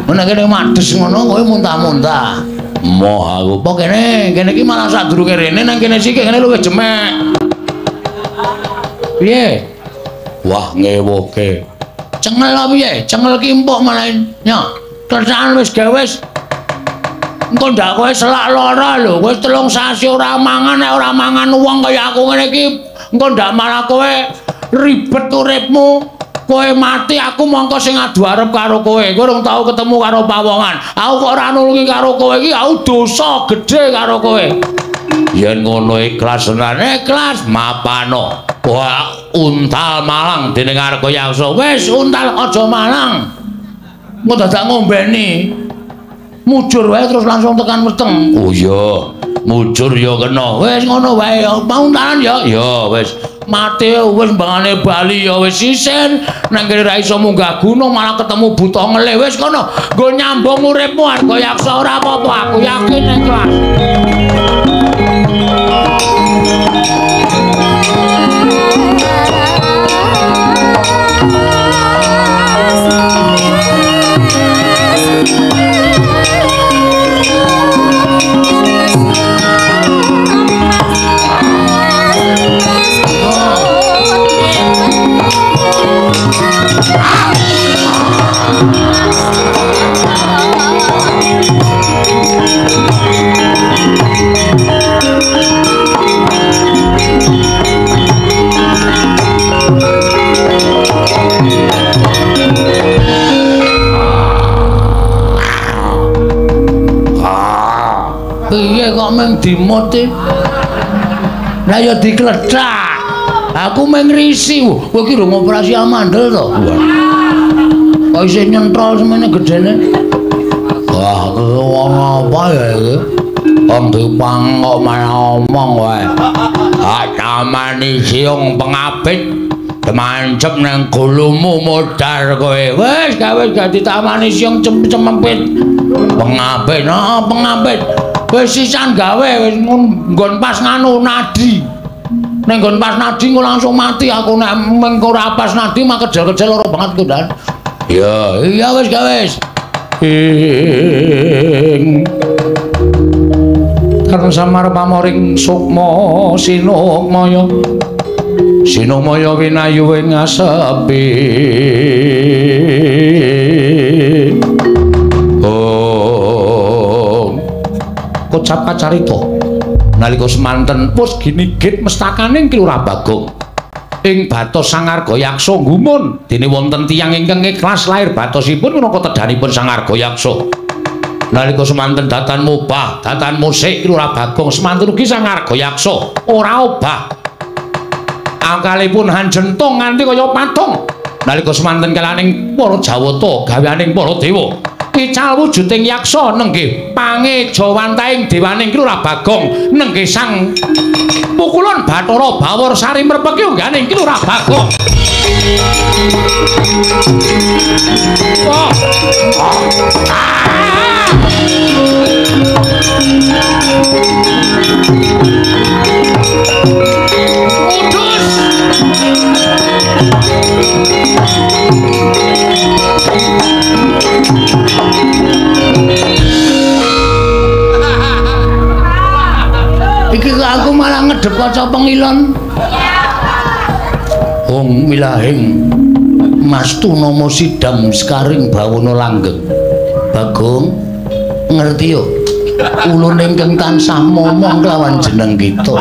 Nek kene mades ngono kowe muntah-muntah. Moh aku. Apa kene? Kene iki malah sadurunge rene nang kene sikik kene luwih jemek. Piye? Wah, ngewuhke. Cengel apa piye? Cengel ki empuk malah nyok. Kerjaan wis gawe wis. Engko ndak kowe selak lara lho. Kowe 3 sasi ora mangan, nek ora mangan wong kaya aku ngene iki engko ndak malah kowe ribet uripmu. Kowe mati aku mongko sing adu arep karo kowe. Kowe urung tau ketemu karo pawongan. Aku kok ora nulungi karo kowe iki aku dosa gedhe karo kowe. Yen ngono ikhlas tenan, ikhlas mapano. Wah, untal malang dening Argayaksa. Wis untal aja malang. Engko dadak ngombeni. Mujur wae terus langsung tekan weteng. Oh iya, mujur ya kena. Wis ngono wae ya, pauntalan ya. Ya wis. Mati wis mbangane bali ya wis isin. Nang kene ra iso munggah gunung malah ketemu buta ngelih. Wis kono, nggo nyambung uripmu Argayaksa ora apa-apa, aku yakin ikhlas. Piye kok mung dimut e? Lah ya diklethak. Aku mung ngrisi. Kowe iki rung operasi amandel to? Kok isih nyentrol semene gedene? Wah, wong apa ya iki? Wong dipang kok malah omong wae. Ah, tamani siung pengapit mancep nang gulumu modar kowe. Wis gawe dadi tamani siung cemempit. Pengapit, heeh, pengapit. Wis sisan gawe wis nggon pas nganu nadi. Ning nggon pas nadi engko langsung mati aku nek mengko ora pas nadi mah kejel-kejel lara banget ku, Dan. Iya, iya wis gawe wis. Ing karena samar pamoring sukma sinukmaya. Sinumaya winayu ing asepi. Oh. Kocap kacarita nalika semanten wis ginigit mestakaning Ki Lurah Bagong. Ing batos Sang Argayaksa gumun dene wonten tiyang ingkang ikhlas lair batosipun minangka tedhanipun Sang Argayaksa. Nalika semanten datan mubah, datan musik Ki Lurah Bagong semanten ugi Sang Argayaksa ora obah. Angkalipun hanjentung nganti kaya patung. Nalika semanten kelaning para Jawata gaweaning para dewa ical wujuding yaksa nenggih pangejawantahing dewaning Ki Lurah Bagong nenggih sang pukulun Bathara Bawor Sari mrepeki ungganing Ki Lurah Bagong. Oh. Oh. Ah. Udus. Iki kok aku malah ngedep kaca pengilon. Hong milahing mastu nama sidam sekaring bawana langgeng. Bagong ngerti yo. Ulun ingkang tansah momong kelawan jeneng kita.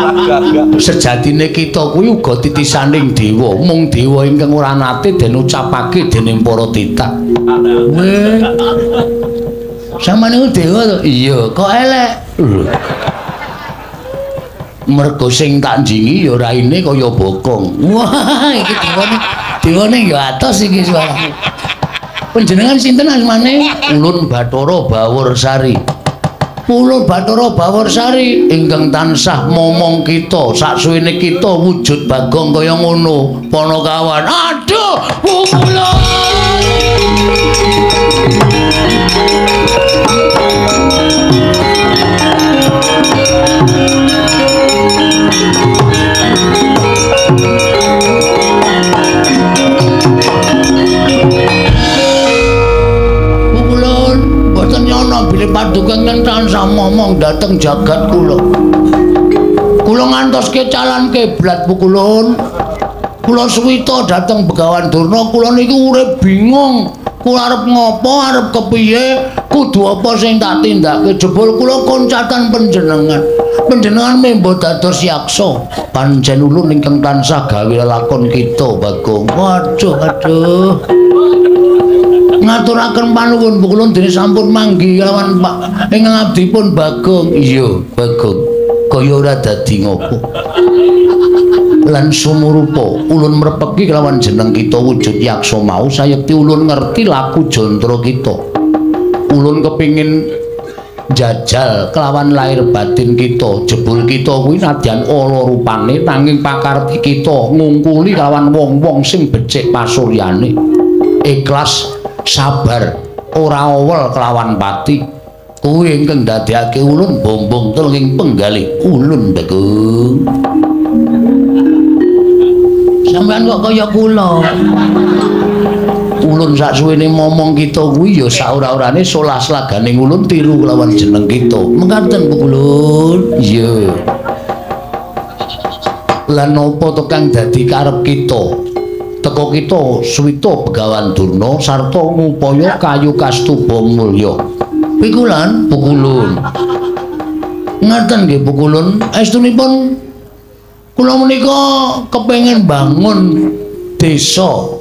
Sejatine kita kuwi uga titisaning dewa, mung dewa ingkang ora nate den ucapake dening para titah. Weh. Sampeyan niku dewa to? Iya, kok elek. Mergo sing tak njingi ya raine kaya bokong. Wah, iki dewane, dewane ya atos iki suaramu. Panjenengan sinten asmane? Ulun Bathara Bawor Sari. Ulun Bathara Bawor Sari ingkang tansah momong kita saksuwene kita wujud Bagong kaya ngono. Panakawan. Aduh, pukulun. Pukulun, boten nyono bilih paduka ingkang tansah momong dhateng jagat kula. Kula ngantos kecalan kiblat pukulun. Kula suwita dhateng Begawan Durna, kula niku urip bingung. Kula arep ngopo, arep kepiye, kudu apa sing tak tindake. Jebul kula koncatan panjenengan. Panjenengan membo dados yaksa. Pancen ulun ingkang tansah gawe lelakon kita, Bagong. Waduh, aduh. Ngaturaken panuwun pukulun dene sampun manggi kelawan Pak ingkang abdipun Bagong. Iya, Bagong. Kaya ora dadi ngopo. Lan sumurupa ulun mrepeki kelawan jeneng kita wujud yaksa mau sayekti ulun ngerti laku jantра kita. Ulun kepingin jajal kelawan lahir batin kita. Jebul kita kuwi nadyan ala rupane nanging pakarti kita ngungkuli kelawan wong-wong sing becik pasuryane. Ikhlas, sabar, ora owel kelawan pati. Kuwi ingkang ndadekake ulun bombong telung penggalih ulun Bagong. Sampeyan kok kaya kula. Ulun saksuwene momong kita kuwi ya saora-orane solah slaganing ulun tiru kelawan jeneng kita. Mekaten pukulun. Iya. Lan napa to kang dadi karep kita? Teka kita suwita Begawan Durna sarta ngupaya kayu kastuba mulya. Pikulan pukulun. Ngaten nggih pukulun. Estunipun kula menika kepengin bangun desa.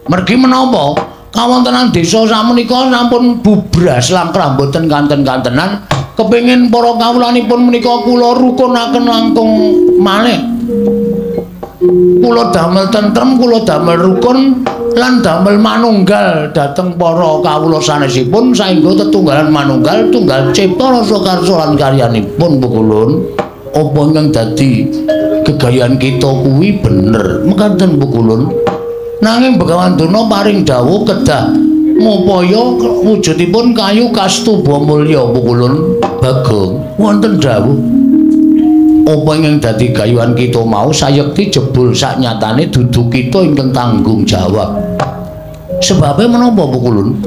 Mergi menapa kawontenan desa sakmenika sampun bubras langkrah mboten kanten-kantenan. Kepengin para kawulanipun menika kula rukunaken langkung malih. Kula damel tentrem, kula damel rukun lan damel manunggal dhateng para kawula sanesipun saengga tetunggalan manunggal tunggal cipta rasa karsa lan karyanipun pukulun. Apa ingkang dadi gegayan kita kuwi bener mekaten pukulun. Nanging Begawan Durna paring dawuh kedah ngupaya wujudipun kayu kastuba mulya pukulun. Bagong wonten dawuh apa ingkang dadi gayuhan kita mau sayekti jebul saknyatane dudu kita ingkang tanggung jawab. Sebabe menapa pukulun?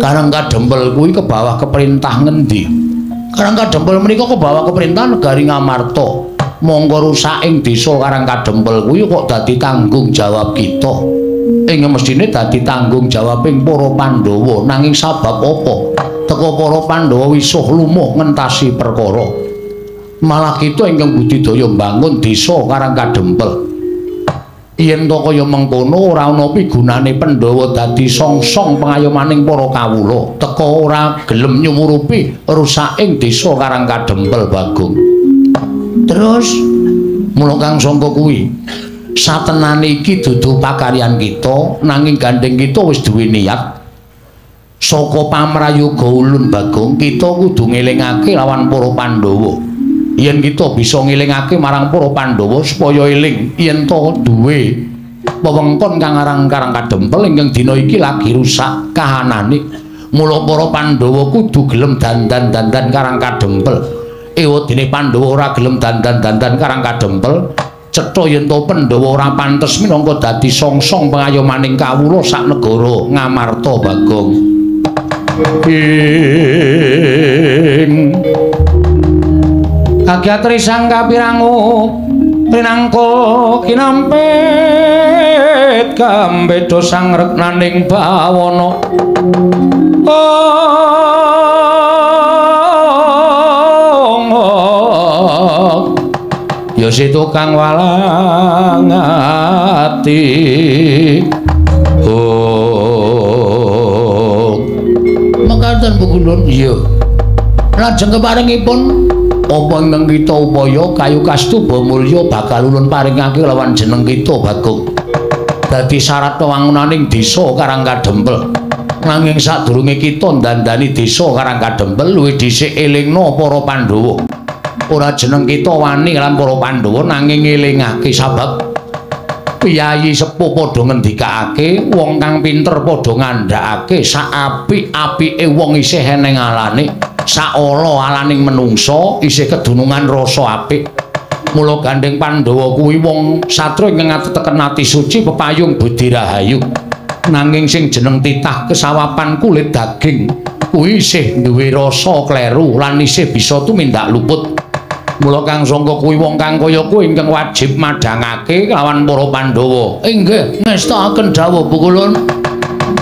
Karang Kadempel kuwi kebawah keperintah ngendi? Karang Kadempel menika kebawa keperintah negari Ngamarta. Mongko rusaking desa Karang Kadempel kuwi kok dadi tanggung jawab kita. Ing mesthine dadi tanggung jawabing para Pandhawa, nanging sabab apa? Teka para Pandhawa wisuh lumuh ngentasi perkara. Malah kita ingkang budidaya mbangun desa Karang Kadempel. Yen to kaya mengkono ora ana pigunane Pandhawa dadi songsong pengayomaning para kawula, teka ora gelem nyumurupi rusaking desa Karang Kadempel Bagong. Terus mula kang sangka kuwi satenane iki dudu pakaryan kita, nanging gandeng kita wis duwe niat saka pamrayoga ulun Bagong, kita kudu ngelingake lawan para Pandhawa. Yen kita bisa ngelingake marang para Pandhawa supaya eling yen to duwe wewengkon kang aran Karang Kadempel ingkang dina iki lagi rusak kahanane. Mula para Pandhawa kudu gelem dandan-dandan Karang Kadempel. Ewadene Pandhawa ora gelem dandan-dandan Karang Kadempel, cetha yen to Pandhawa ora pantes minangka dadi songsong pengayomaning kawula sak negara Ngamarta Bagong. Ing kagyatri sang kapirangu prinangka kinampit kambeda sang reknaning bawana. Ya si tukang walang ati. Oh, mekaten Pukulun. Iya. Lajeng keparengipun apa ingkang kita upaya kayu kastuba mulya bakal ulun paringake lawan jeneng kita Bagong. Dadi syarat wewangunaning desa Karang Kadempel. Nanging sadurunge kita ndandani desa Karang Kadempel luwih dhisik elingna para Pandhawa. Ora jeneng kita wani lan para Pandhawa nanging ngelingake sabab piyayi sepuh padha ngendikake, wong kang pinter padha ngandhakake sak apik-apike wong isih eneng alane, sak ala alaning menungsa isih kedunungan rasa apik. Mula gandeng Pandhawa kuwi wong satria ingkang ateteken ati suci pepayung budi rahayu. Nanging sing jeneng titah kesawapan kulit daging kuwi isih duwe rasa kleru lan isih bisa tumindak luput. Mula kang sangka kuwi wong kang kaya kuwi ingkang wajib madhangake lawan para Pandhawa. Inggih, ngestakaken dawuh Pukulun.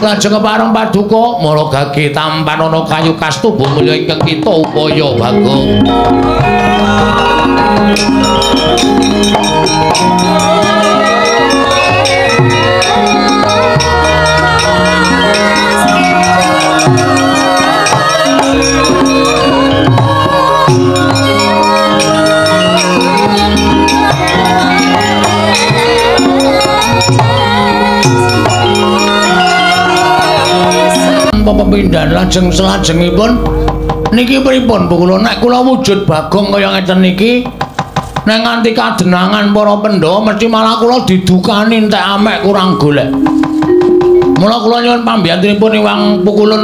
Lajeng kepareng paduka mara gage tampanana kayu kastuba mulya ingkang kita upaya Bagong. Pepindhan lajeng selajengipun niki pripun Pukulun? Nek kula wujud Bagong kaya ngeten niki nek nganti kadenangan para Pandhawa mesti malah kula didukani entek amek kurang golek. Mula kula nyuwun pambiyantunipun Iwang Pukulun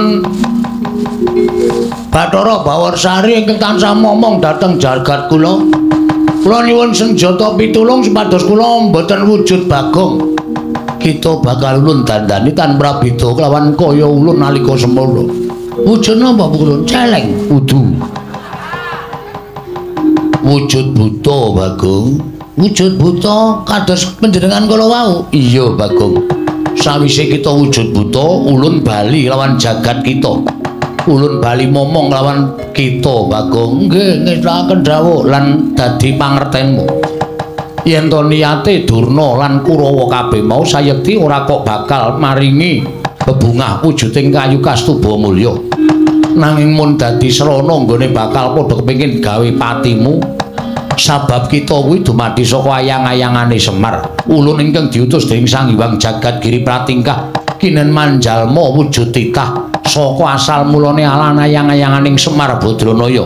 Bathara Bawarsari ingkang tansah momong dhateng jagat kula. Kula nyuwun senjata pitulung supados kula mboten wujud Bagong. Kita bakal ulun dandani tanpa beda kelawan kaya ulun nalika semono. Wujud napa Pukulun? Celeng kudu. Wujud buta Bagong. Wujud buta kados panjenengan kala wau. Iya Bagong. Sawise kita wujud buta, ulun bali lawan jagat kita. Ulun bali momong lawan kita Bagong. Nggih, ngestakaken dawuh lan dadi pangertenmu. Yen to niate Durna lan Kurawa kabeh mau sayekti ora kok bakal maringi bebungah wujuding kayu kastuba mulya. Nanging mun dadi srana nggone bakal padha kepengin gawe patimu, sabab kita kuwi dumadi saka ayang-ayangane Semar. Ulun ingkang diutus dening Sang Hyang Jagat Giri Pratingkah kinen manjalma wujud titah saka asal mulane alan ayang-ayanganing Semar Badranaya.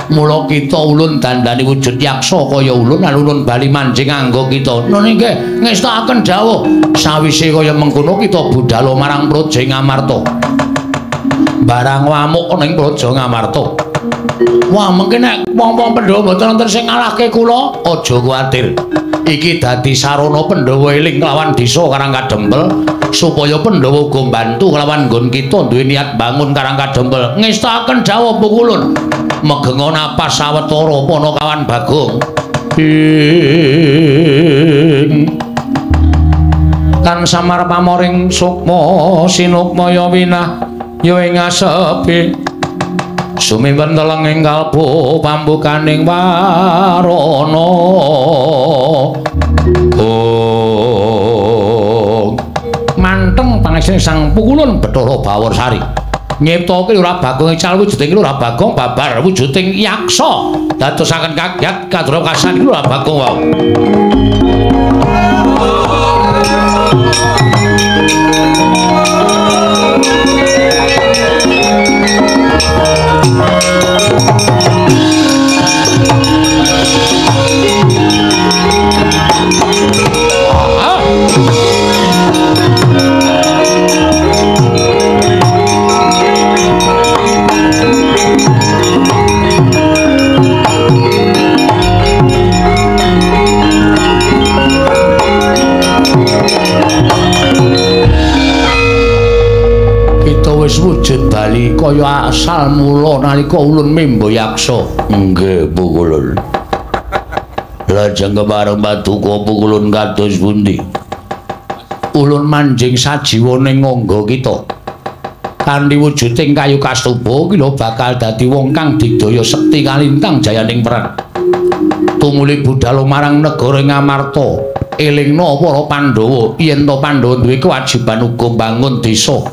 Mula kita ulun dandani wujud yaksa kaya ulun lan ulun bali manjing anggo kita. Nun inggih ngestakaken dawuh. Sawise kaya mengkono kita budhal marang Praja Ngamarta. Barang wamuk ana ing Praja Ngamarta. Wah, mengke nek wong-wong Pandhawa mboten wonten sing ngalahke kula, aja kuwatir. Iki dadi sarana Pandhawa eling kelawan desa Karang Kadempel supaya Pandhawa uga mbantu kelawan nggon kita duwe niat bangun Karang Kadempel. Ngestakaken dawuh Pukulun. Megenga napas sawetara Panakawan Bagong. Ing kan samar pamoring sukma sinukmaya winah ya ing asepi sumimpen teleng ing kalbu pambukaning warana. Oh manteng pangesane Sang Pukulun Bathara Bawarsari nyiptake Lurah Bagong ical wujuding Lurah Bagong babar wujuding yaksa dadosaken kagyat kadra kasan Lurah Bagong wau. Wis wujud bali kaya asal mula nalika ulun membo yaksa. Nggih, Pukulun. Lajeng kepareng paduka Pukulun kados pundi? Ulun manjing sajiwa ning ngangga kita. Kanthi wujuding kayu kastuba ki lho bakal dadi wong kang digdaya sekti kalintang jayaning perang. Tumuli budhal marang negara Ngamarta, elingna para Pandhawa yen to Pandhawa duwe kewajiban uga mbangun desa.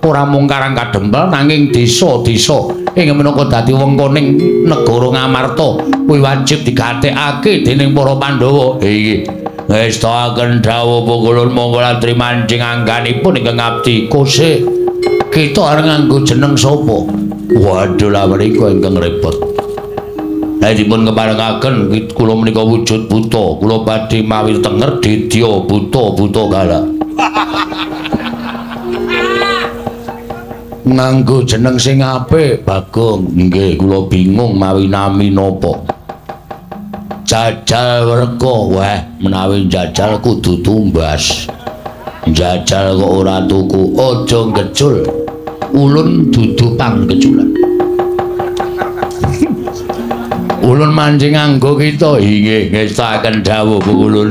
Ora mung Karang Kadempel nanging desa-desa ing minangka dadi wengkoning negara Ngamarta kuwi wajib digatekake dening para Pandhawa. Iki ngestakaken dawuh Pukulun monggo latri manjing angganipun ingkang ngabdi. Kose kita arep nganggo jeneng sapa? Waduh lha menika ingkang repot. Lah dipun keparengaken kula menika wujud buta, kula badhe mawi tenger didya buta-buta galak. Nganggo jeneng sing apik Bagong. Nggih, kula bingung mawi nami napa. Jajal werka. Wah, menawi jajal kudu tumbas. Jajal kok ora tuku, aja ngecul. Ulun dudu panggeculan. Ulun mancing nganggo kita. Inggih, ngestakaken dawuh Pukulun.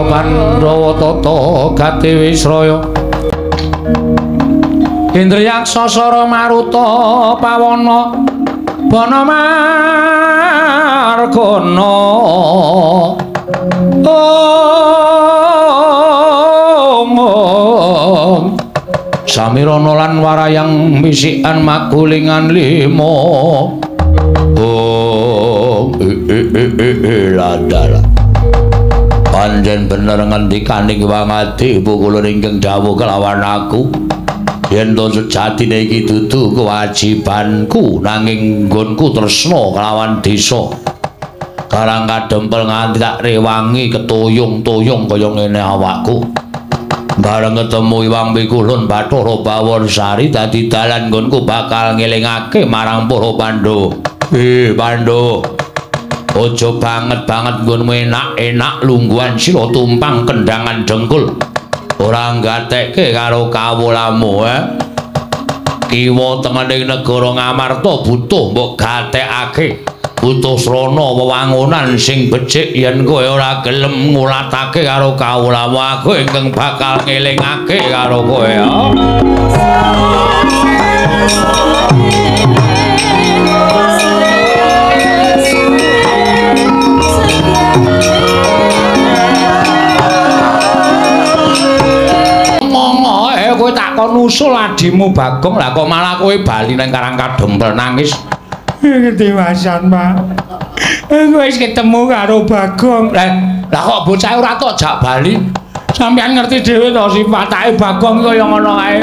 Pandhawa tata gati wisraya Indriyaksa sara maruta pawana bana margana. Om samirana lan warayang misikan magulingan lima. Om ladala panjen bener ngendikaning Wangadi Pukulun ingkang dawuh kelawan aku yen to sejatine iki dudu kewajibanku nanging nggonku tresna kelawan desa Karang Kadempel nganti tak rewangi ketuyung-tuyung kaya ngene awakku. Bareng ketemu Iwang Pikulun Bathara Bawarsari dadi dalan nggonku bakal ngelingake marang para Pandhawa. Pandhawa, aja banget-banget nggonmu enak-enak lungguhan sira tumpang kendangan dengkul. Ora nggatekke karo kawulamu, Kiwa tengening negara Ngamarta butuh mbok gatekake. Butuh srana wewangunan sing becik yen kowe ora gelem ngulatake karo kawulamu aku ingkang bakal ngelingake karo kowe. Kowe tak kon usul adimu Bagong, lah kok malah kowe bali nang Karang Kadempel nangis. Ketiwasan, Pak. Aku wis ketemu karo Bagong. Lah kok bocah ora tok jak bali. Sampeyan ngerti dhewe to sifatake Bagong kaya ngono kae.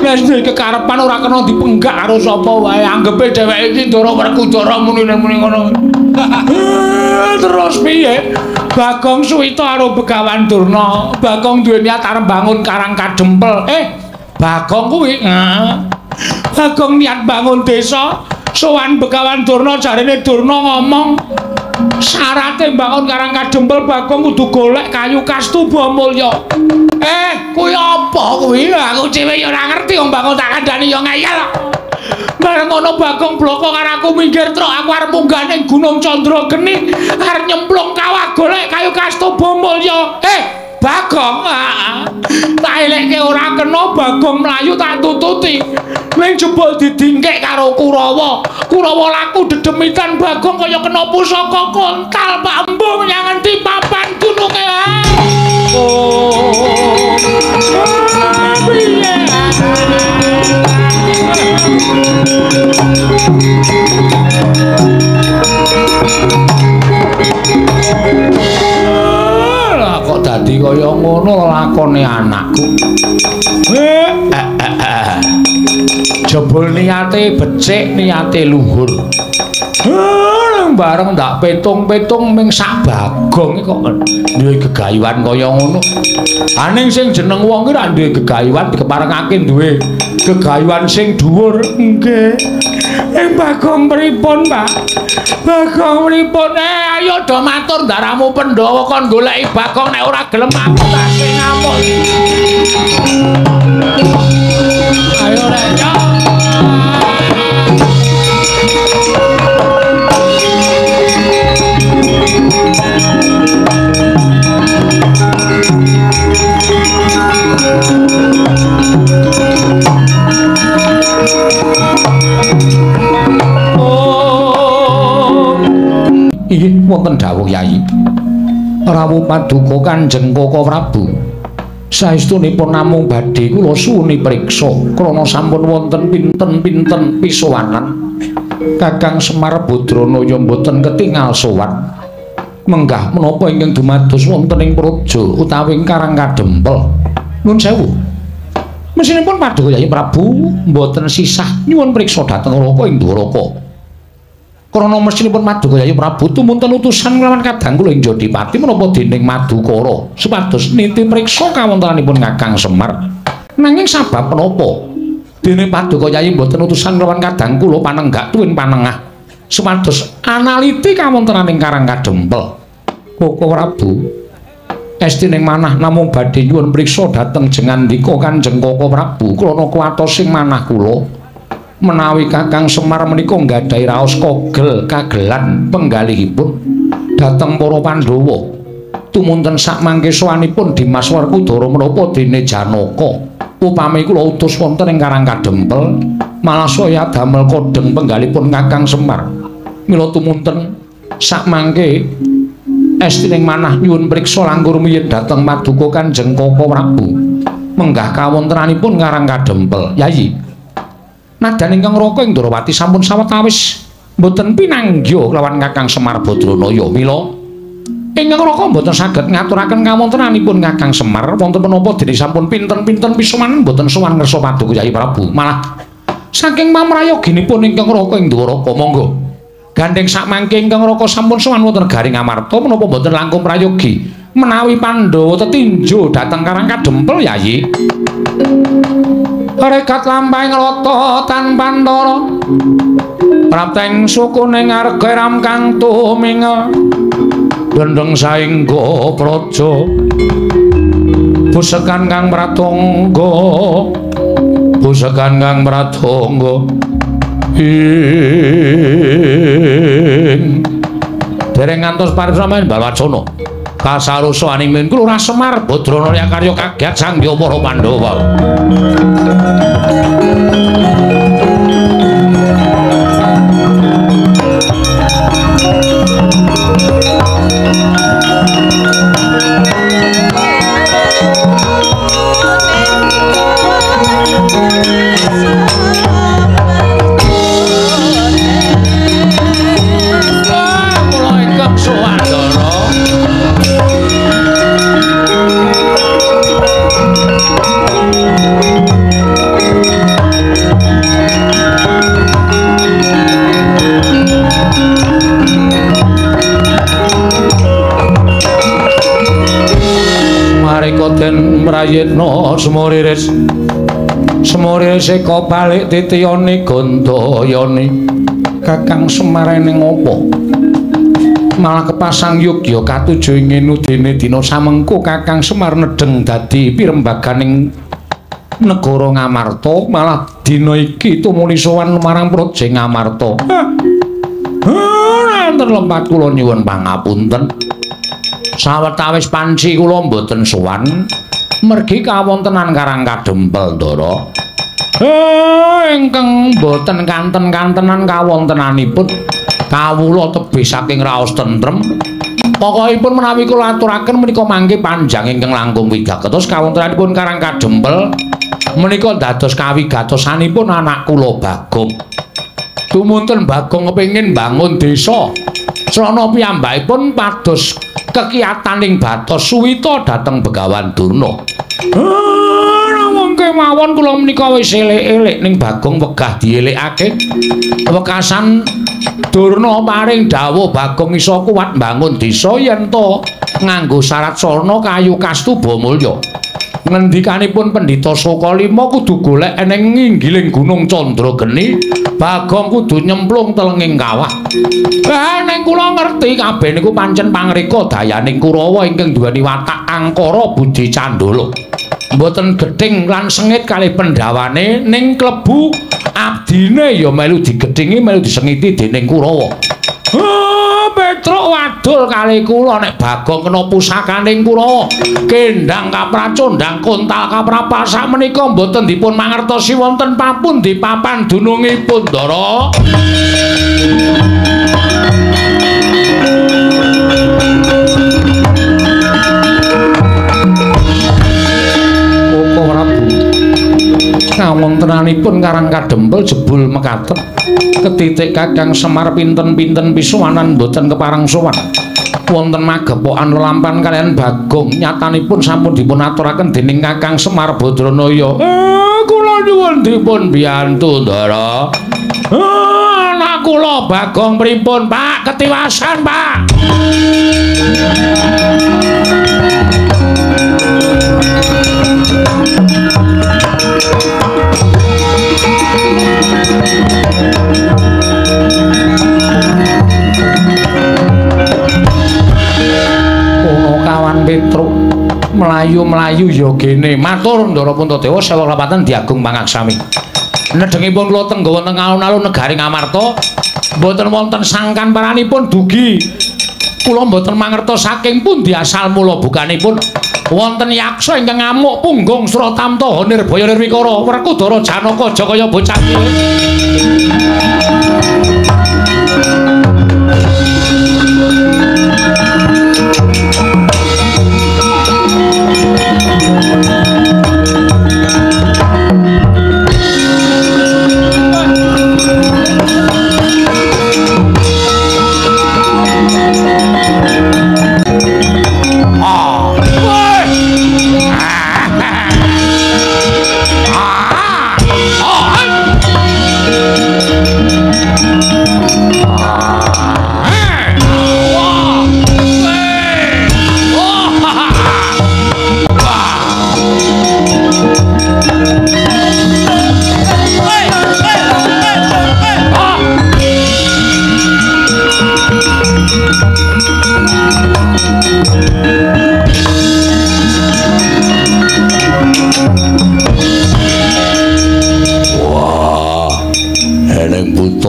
Wis duwe kekarepan ora kena dipenggak karo sapa wae. Anggepe dheweke iki Ndara Werkudara muni-muni ngono. Terus piye? Bagong suwita karo Begawan Durna. Bagong duwe niat arep bangun Karang Kadempel. Bagong kuwi. Bagong niat bangun desa. Sowan Begawan Durna, jarene Durna ngomong syarate bangun Karang Kadempel Bagong kudu golek kayu kastuba mulya. Kuwi apa kuwi? Aku dhewe ya ora ngerti wong Bagong tak kandhani ya ngeyel. Bareng ngono Bagong bloko karo aku minggir truk, aku arep munggah ning Gunung Candrageni, arep nyemplung kawah golek kayu kastuba mulya. Bagong, tak elekke ora kena, Bagong mlayu tak tututi. Ning jebul didingkek karo Kurawa. Kurawa laku dedemitan Bagong kaya kena pusaka kontal Pak Embung menyang endi papan gununge. Oh. Piye? Lah kok dadi kaya ngono lakone anakku. Jebul niate becik, niate luhur. Bareng ndak petung-petung ming sak Bagong iki kok duwe gegayuhan kaya ngono. Aning sing jeneng wong ki ra duwe gegayuhan dikeparengake duwe gegayuhan sing dhuwur. Nggih. Bagong pripun, Pak? Bagong pripun? Ayo do matur ndaramu Pandhawa kon goleki Bagong, nek ora gelem aku tak ngamuk. Ayo rek yo. Oh. Inggih wonten dawuh Yai. Rawuh paduka Kanjeng Koko Prabu. Saestunipun namung badhe kula suwuni priksa krana sampun wonten pinten-pinten pisowanan. Kakang Semar Badranaya mboten ketingal sowan. Menggah menapa ingkang dumados wonten ing praja utawi ing Karang Kadempel. Nuwun sewu. Mesinipun paduka Yai Prabu mboten sisah nyuwun priksa dhateng Raka ing Dwaraka. Krana mesinipun paduka Yai Prabu tumunten utusan kelawan kadang kula ing Jodipati menapa dening Madukara supados niti priksa kawontenanipun Kakang Semar. Nanging sabab menapa dene paduka Yai mboten utusan kelawan kadang kula panenggak tuwin panengah supados analiti kawontenaning Karang Kadempel. Koko Prabu estining manah namung badhe nyuwun priksa dhateng jengandika Kanjeng Koko Prabu krana kuwatos sing manah kula menawi Kakang Semar menika nggadahi raos kogel kagelan penggalihipun dhateng para Pandhawa. Tumunten sakmangke sowanipun Dimas Werkudara menapa dene Janaka upami kula utus wonten ing Karang Kadempel malah saya damel kodheng penggalipun Kakang Semar. Mila tumunten sakmangke estining manah nyuwun priksa langkung rumiyin dhateng paduka Kanjeng Koko Prabu menggah kawontenanipun Karang Kadempel. Yayi, nadan ingkang Raka ing Ndrawati sampun sawetawis mboten pinanggya kelawan Kakang Semar Badranaya. Mila ingkang Raka mboten saged ngaturaken kawontenanipun Kakang Semar wonten menapa dene sampun pinten-pinten pisowanan mboten sowan ngersa paduka Yayi Prabu. Malah saking pamrayoginipun ingkang Raka ing Dwaraka, monggo gandheng sakmangke ingkang Raka sampun sowan wonten Garing Amarta menapa mboten langkung prayogi menawi Pandhawa tetinju dhateng Karang Kadempel. Yayi, rekat lampahing rata tanpantara prapteng sukune ngarga ram kang tumingel dendeng saengga praja busekan kang pratangga busekan kang pratangga ing dereng ngantos parisaman Balwacana kasarusa aning min Lurah Semar Badranaya karya kaget sangya para Pandhawa. Kula ingkang suwandara. prayitna sumuriris. Sumuriris eka balik titiyane Gandayani. Kakang Semar ning apa? Malah kepasang yogya katuju ing ngene dina samengko Kakang Semar nedheng dadi pirembaganing negara Ngamarta, malah dina iki tumuli sowan marang Praja Ngamarta. Enten lempat kula nyuwun pangapunten. Sawetawis panci kula mboten sowan mergi kawontenan Karang Kadempel, Ndara. Ingkang mboten kanten-kantenan kawontenanipun kawula tebih saking raos tentrem. Pokokipun menawi kula aturaken menika mangke panjang ingkang langkung wigatos kawontenanipun Karang Kadempel menika dados kawigatosanipun anak kula Bagong. Tumunten Bagong kepengin mbangun desa. Srana piyambakipun pados kekiyataning batos suwita dhateng Begawan Durna. Wong kemawon kula menika wis elek-elek ning Bagong wegah dielekake. Wekasan Durna paring dawuh Bagong iso kuat mbangun desa yen to nganggo syarat sarana kayu kastuba mulya. Ngendikanipun Pendhita Sukalima kudu golek eneng nginggiling Gunung Candrageni, Bagong kudu nyemplung telenging kawah. Lah ning kula ngerti kabeh niku pancen pangreka dayaning Kurawa ingkang duweni watak angkara budi candala. Mboten gething lan sengit kalih pendhawane ning klebu abdine ya melu digethingi melu disengiti dening Kurawa. Petruk wadul kalih kula nek Bagong kena pusakaning Kurawa. Kendhang kapracondhang kontal kaprapal sakmenika mboten dipun mangertosi wonten papundi papan dunungipun, Ndara. Koko Prabu, kawontenanipun Karang Kadempel jebul mekaten. Ketitik Kakang Semar pinten-pinten pisuwanan mboten kepareng sowan. Wonten magepokan lelampan kaliyan Bagong nyatanipun sampun dipun aturaken dening Kakang Semar Badranaya. Kula nyuwun dipun biyantu, Ndara. Anak kula Bagong pripun, Pak? Ketiwasan, Pak. Kono kawan Petruk mlayu-mlayu ya gene. Matur Ndara Puntadewa sewa lepatan diagung pangaksami. Nedhengipun kula tengga wonten alun-alun negari Ngamarta, mboten wonten sangkan paranipun dugi. Kula mboten mangertos saking pundi asal mula bukanipun wonten yaksa ingkang ngamuk punggung Sratamta Nirbaya Nirwikara Werkudara Janaka aja kaya bocah cilik.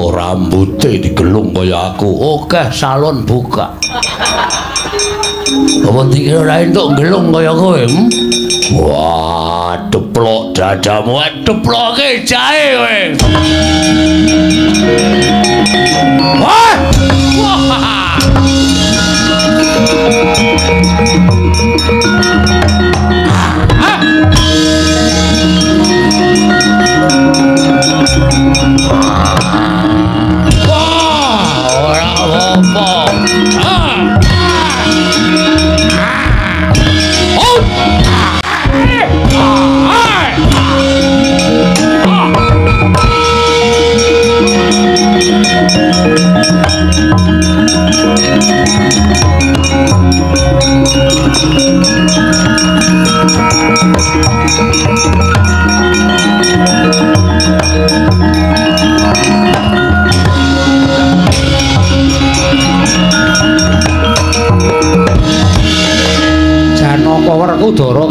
Rambute digelung kaya aku. Oke, salon buka. Apa dikira ora entuk gelung kaya kowe? Wah, deplok dadamu, deploke jahe kowe. Wah! Wah!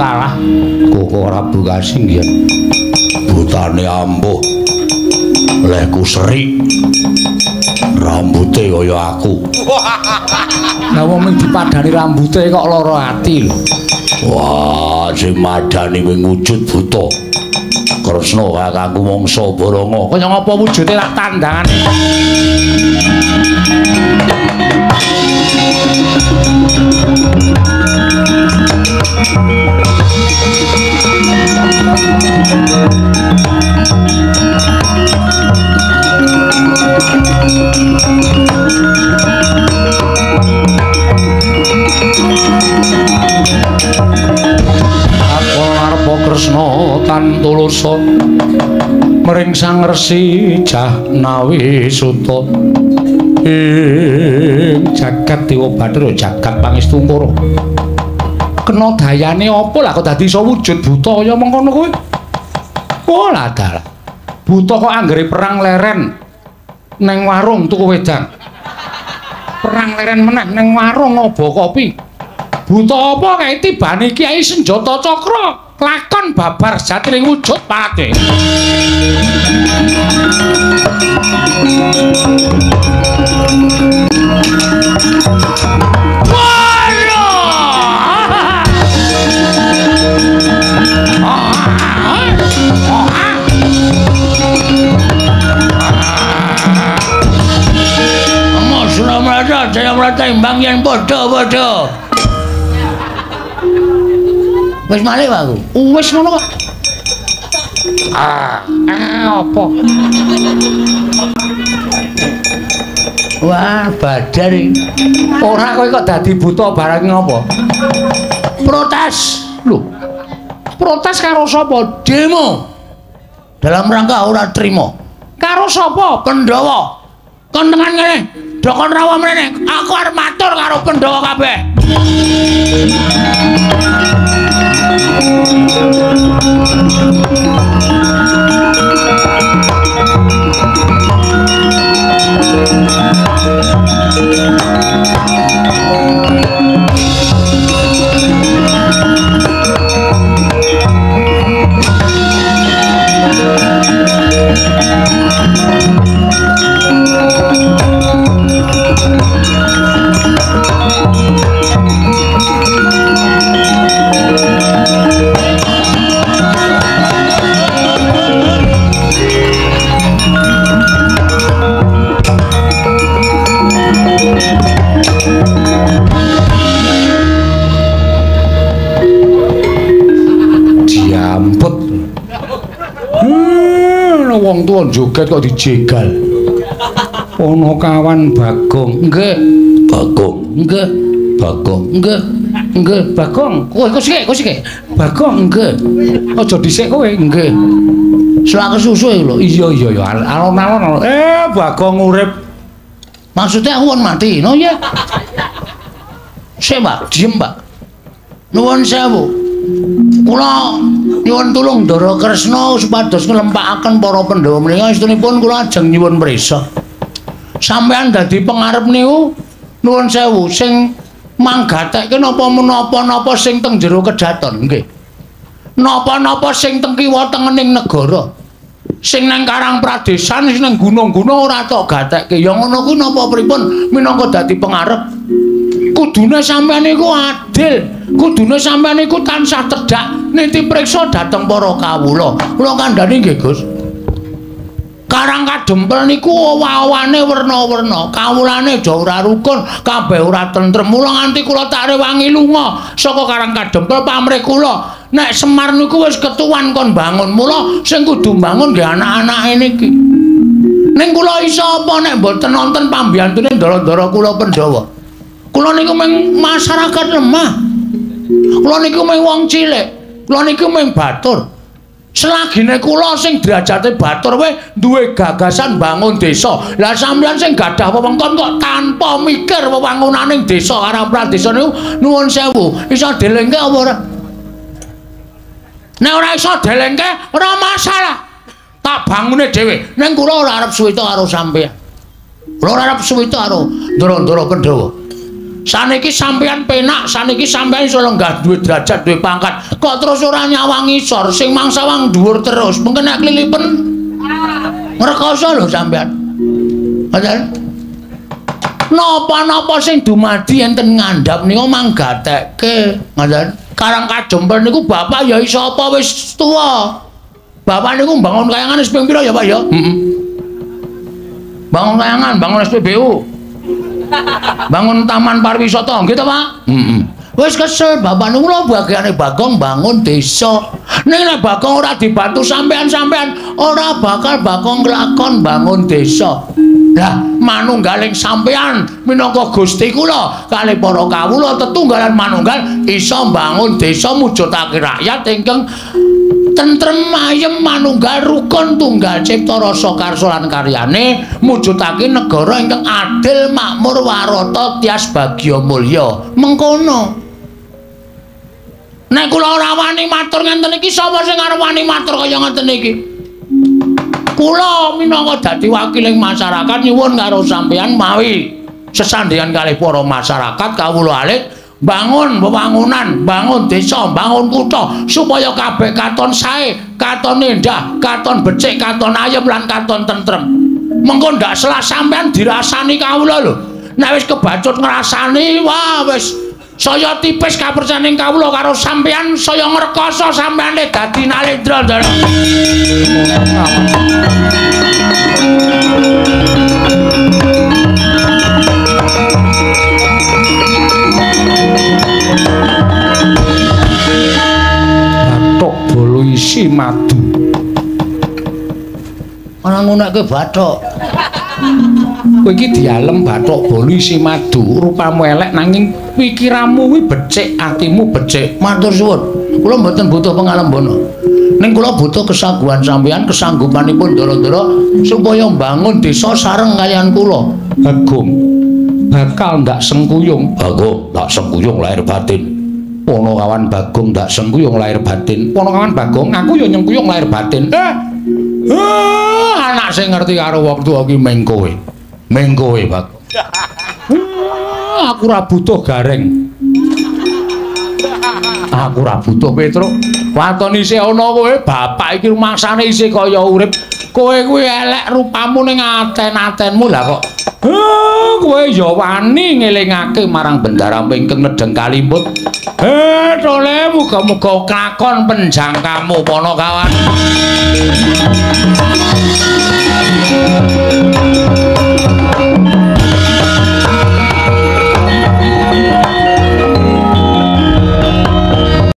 kalah. Koko Prabu Kasinggihan. Butane ampuh. Lehku serik. Rambute kaya aku. Lah wong mung dipadani rambute kok lara ati lho. Wah, sing madani kuwi wujud buta. Kresna kakangku mangsa Baranga. Kaya ngapa wujude lak tandangane. Aku arep Kresna tan tulusa mring Sang Resi Jahnawi Suta ing jagat Dewa Bathara jagat Pangestungkara. Kena dayane apa lah kok dadi iso wujud buta kaya mengkono kuwi? Oh lah dalah. Buta kok anggere perang leren neng warung tuku wedang. Perang leren meneh neng warung ngobo kopi. Buta apa kae tibane kiai senjata cakra lakon babar sejatining wujud pate. Mas Jaya Mrata imbang yen padha-padha. Wis malih Pak aku. Wis ngono kok. Ah, apa? Wah, badar iki. Ora kowe kok dadi buta barang ngopo? Protes. Lho. Protes karo sapa? Demo. Dalam rangka ora trima. Karo sapa? Pandhawa. Kon tengan ngene. Dokon rawa mrene. Aku arep matur karo Pandhawa kabeh. Diamput. Wong tuwa joget kok dijegal. Ana kawan Bagong. Nggih, Bagong. Nggih, Bagong. Nggih. Nggih, Bagong. Kowe kok sik, kowe sik. Bagong nggih. Aja dhisik kowe. Nggih. Selak kesusu lho. Iya iya ya, alon-alon. Bagong urip. Maksudnya aku wong mati, no ya. Sik, Pak, diem, Pak. Nuwun sewu. Kula nyuwun tulung Ndara Kresna supados nglempakaken para Pandhawa menika estunipun kula ajeng nyuwun prisa. Sampeyan dadi pengarep niku nuwun sewu sing manggatekke napa menapa-napa sing teng jero kedaton nggih. Napa-napa sing teng kiwa tengening negara. Sing nang Karang Pradesan sing nang gunung-gunung ora tok gatekke. Ya ngono kuwi napa pripun minangka dadi pengarep? Kudune sampeyan niku adil, kudune sampeyan niku tansah cedhak niti priksa dhateng para kawula. Kula kandhani nggih, Gus. Karang Kadempel niku owah-owane werna-werna, kawulane aja ora rukun, kabeh ora tentrem. Mula nganti kula tak rewangi lunga saka Karang Kadempel pamrih kula. Nek Semar niku wis ketuwan kon bangun, mula sing kudu bangun nggih anak-anake niki. Ning kula iso apa nek mboten nonton pambiyantune ndara-ndara kula Pandhawa. Kula niku mung masyarakat lemah. Kula niku mung wong cilik. Kula niku mung batur. Selagine kula sing derajate batur wae duwe gagasan bangun desa. Lah sampeyan sing gadah wewengkon kok tanpa mikir wewangunaning desa Karang Pradesa niku nuwun sewu, iso delengke apa ora? Nek ora iso delengke ora masalah. Tak bangune dhewe. Ning kula ora arep suwita karo sampeyan. Kula ora arep suwita karo ndara-ndara Pandhawa. Saniki sampeyan penak, saniki sampeyan iso lenggah duwe derajat, duwe pangkat. Kok terus ora nyawang ngisor, sing mangsawang dhuwur terus. Mungkin nek klilipen ngrekoso lho sampeyan. Ngoten. Napa-napa sing dumadi enten ngandhap niku manggatekke, ngoten. Karang Kajempel niku bapak ya iso apa wis tuwa. Bapak niku mbangun kayangan wis ping pira ya, Pak ya? Heeh. Bangun kayangan, bangun SPBU. Bangun taman pariwisata, nggih to, Pak? Heeh. Wis kesel bapak niku lho bagiane Bagong bangun desa. Ning nek Bagong ora dibantu sampean-sampean, ora bakal Bagong nglakon bangun desa. Lah, manunggaling sampean minangka Gusti kula kalih para kawula tetunggalan manunggal iso mbangun desa mujudake rakyat ingkang tentrem ayem manunggal rukun tunggal cipta rasa karsa lan karyane mujudake negara ingkang adil makmur warata tias bagya mulya. Mengkono. Nek kula ora wani matur ngenten iki, sapa sing arep wani matur kaya ngenten iki? Kula minangka dadi wakiling masyarakat nyuwun karo sampeyan mawi sesandhingan kalih para masyarakat kawula alit bangun wewangunan, bangun desa, bangun kutha supaya kabeh katon sae, katon endah, katon becik, katon ayem lan katon tentrem. Mengko ndak salah sampeyan dirasani kawula lho. Nek wis kebacut ngrasani, wah wis saya tipis kapercaning kawula karo sampeyan, saya ngrekoso sampeyane dadi Nalendra. Bathok bolo isi madu. Ora ngonekke bathok. Kowe iki dialem bathok bolo isi madu, rupamu elek nanging pikiranmu kuwi becik, atimu becik. Matur suwun. Kula mboten butuh pengalembono. Ning kula butuh kesaguhan sampeyan, kesanggupanipun ndara-ndara supaya mbangun desa sareng kaliyan kula. Bagong bakal ndak sengkuyung. Bagong ndak sengkuyung lahir batin. Ponokawan Bagong ndak sengkuyung lahir batin. Ponokawan Bagong, aku ya nyengkuyung lahir batin. Anak sing ngerti karo wong tuwa ki meng kowe. Meng kowe, Bagong. Aku ora butuh gareng. Aku ora butuh Petruk. Waton isih ana kowe, bapak iki rumangsane isih kaya urip. Kowe kuwi elek rupamu ning aten-atenmu lah kok. Kowe ya wani ngelingake marang bendara ingkang nedheng kalimput. Tole muga-muga klakon penjangkamu Ponokawan.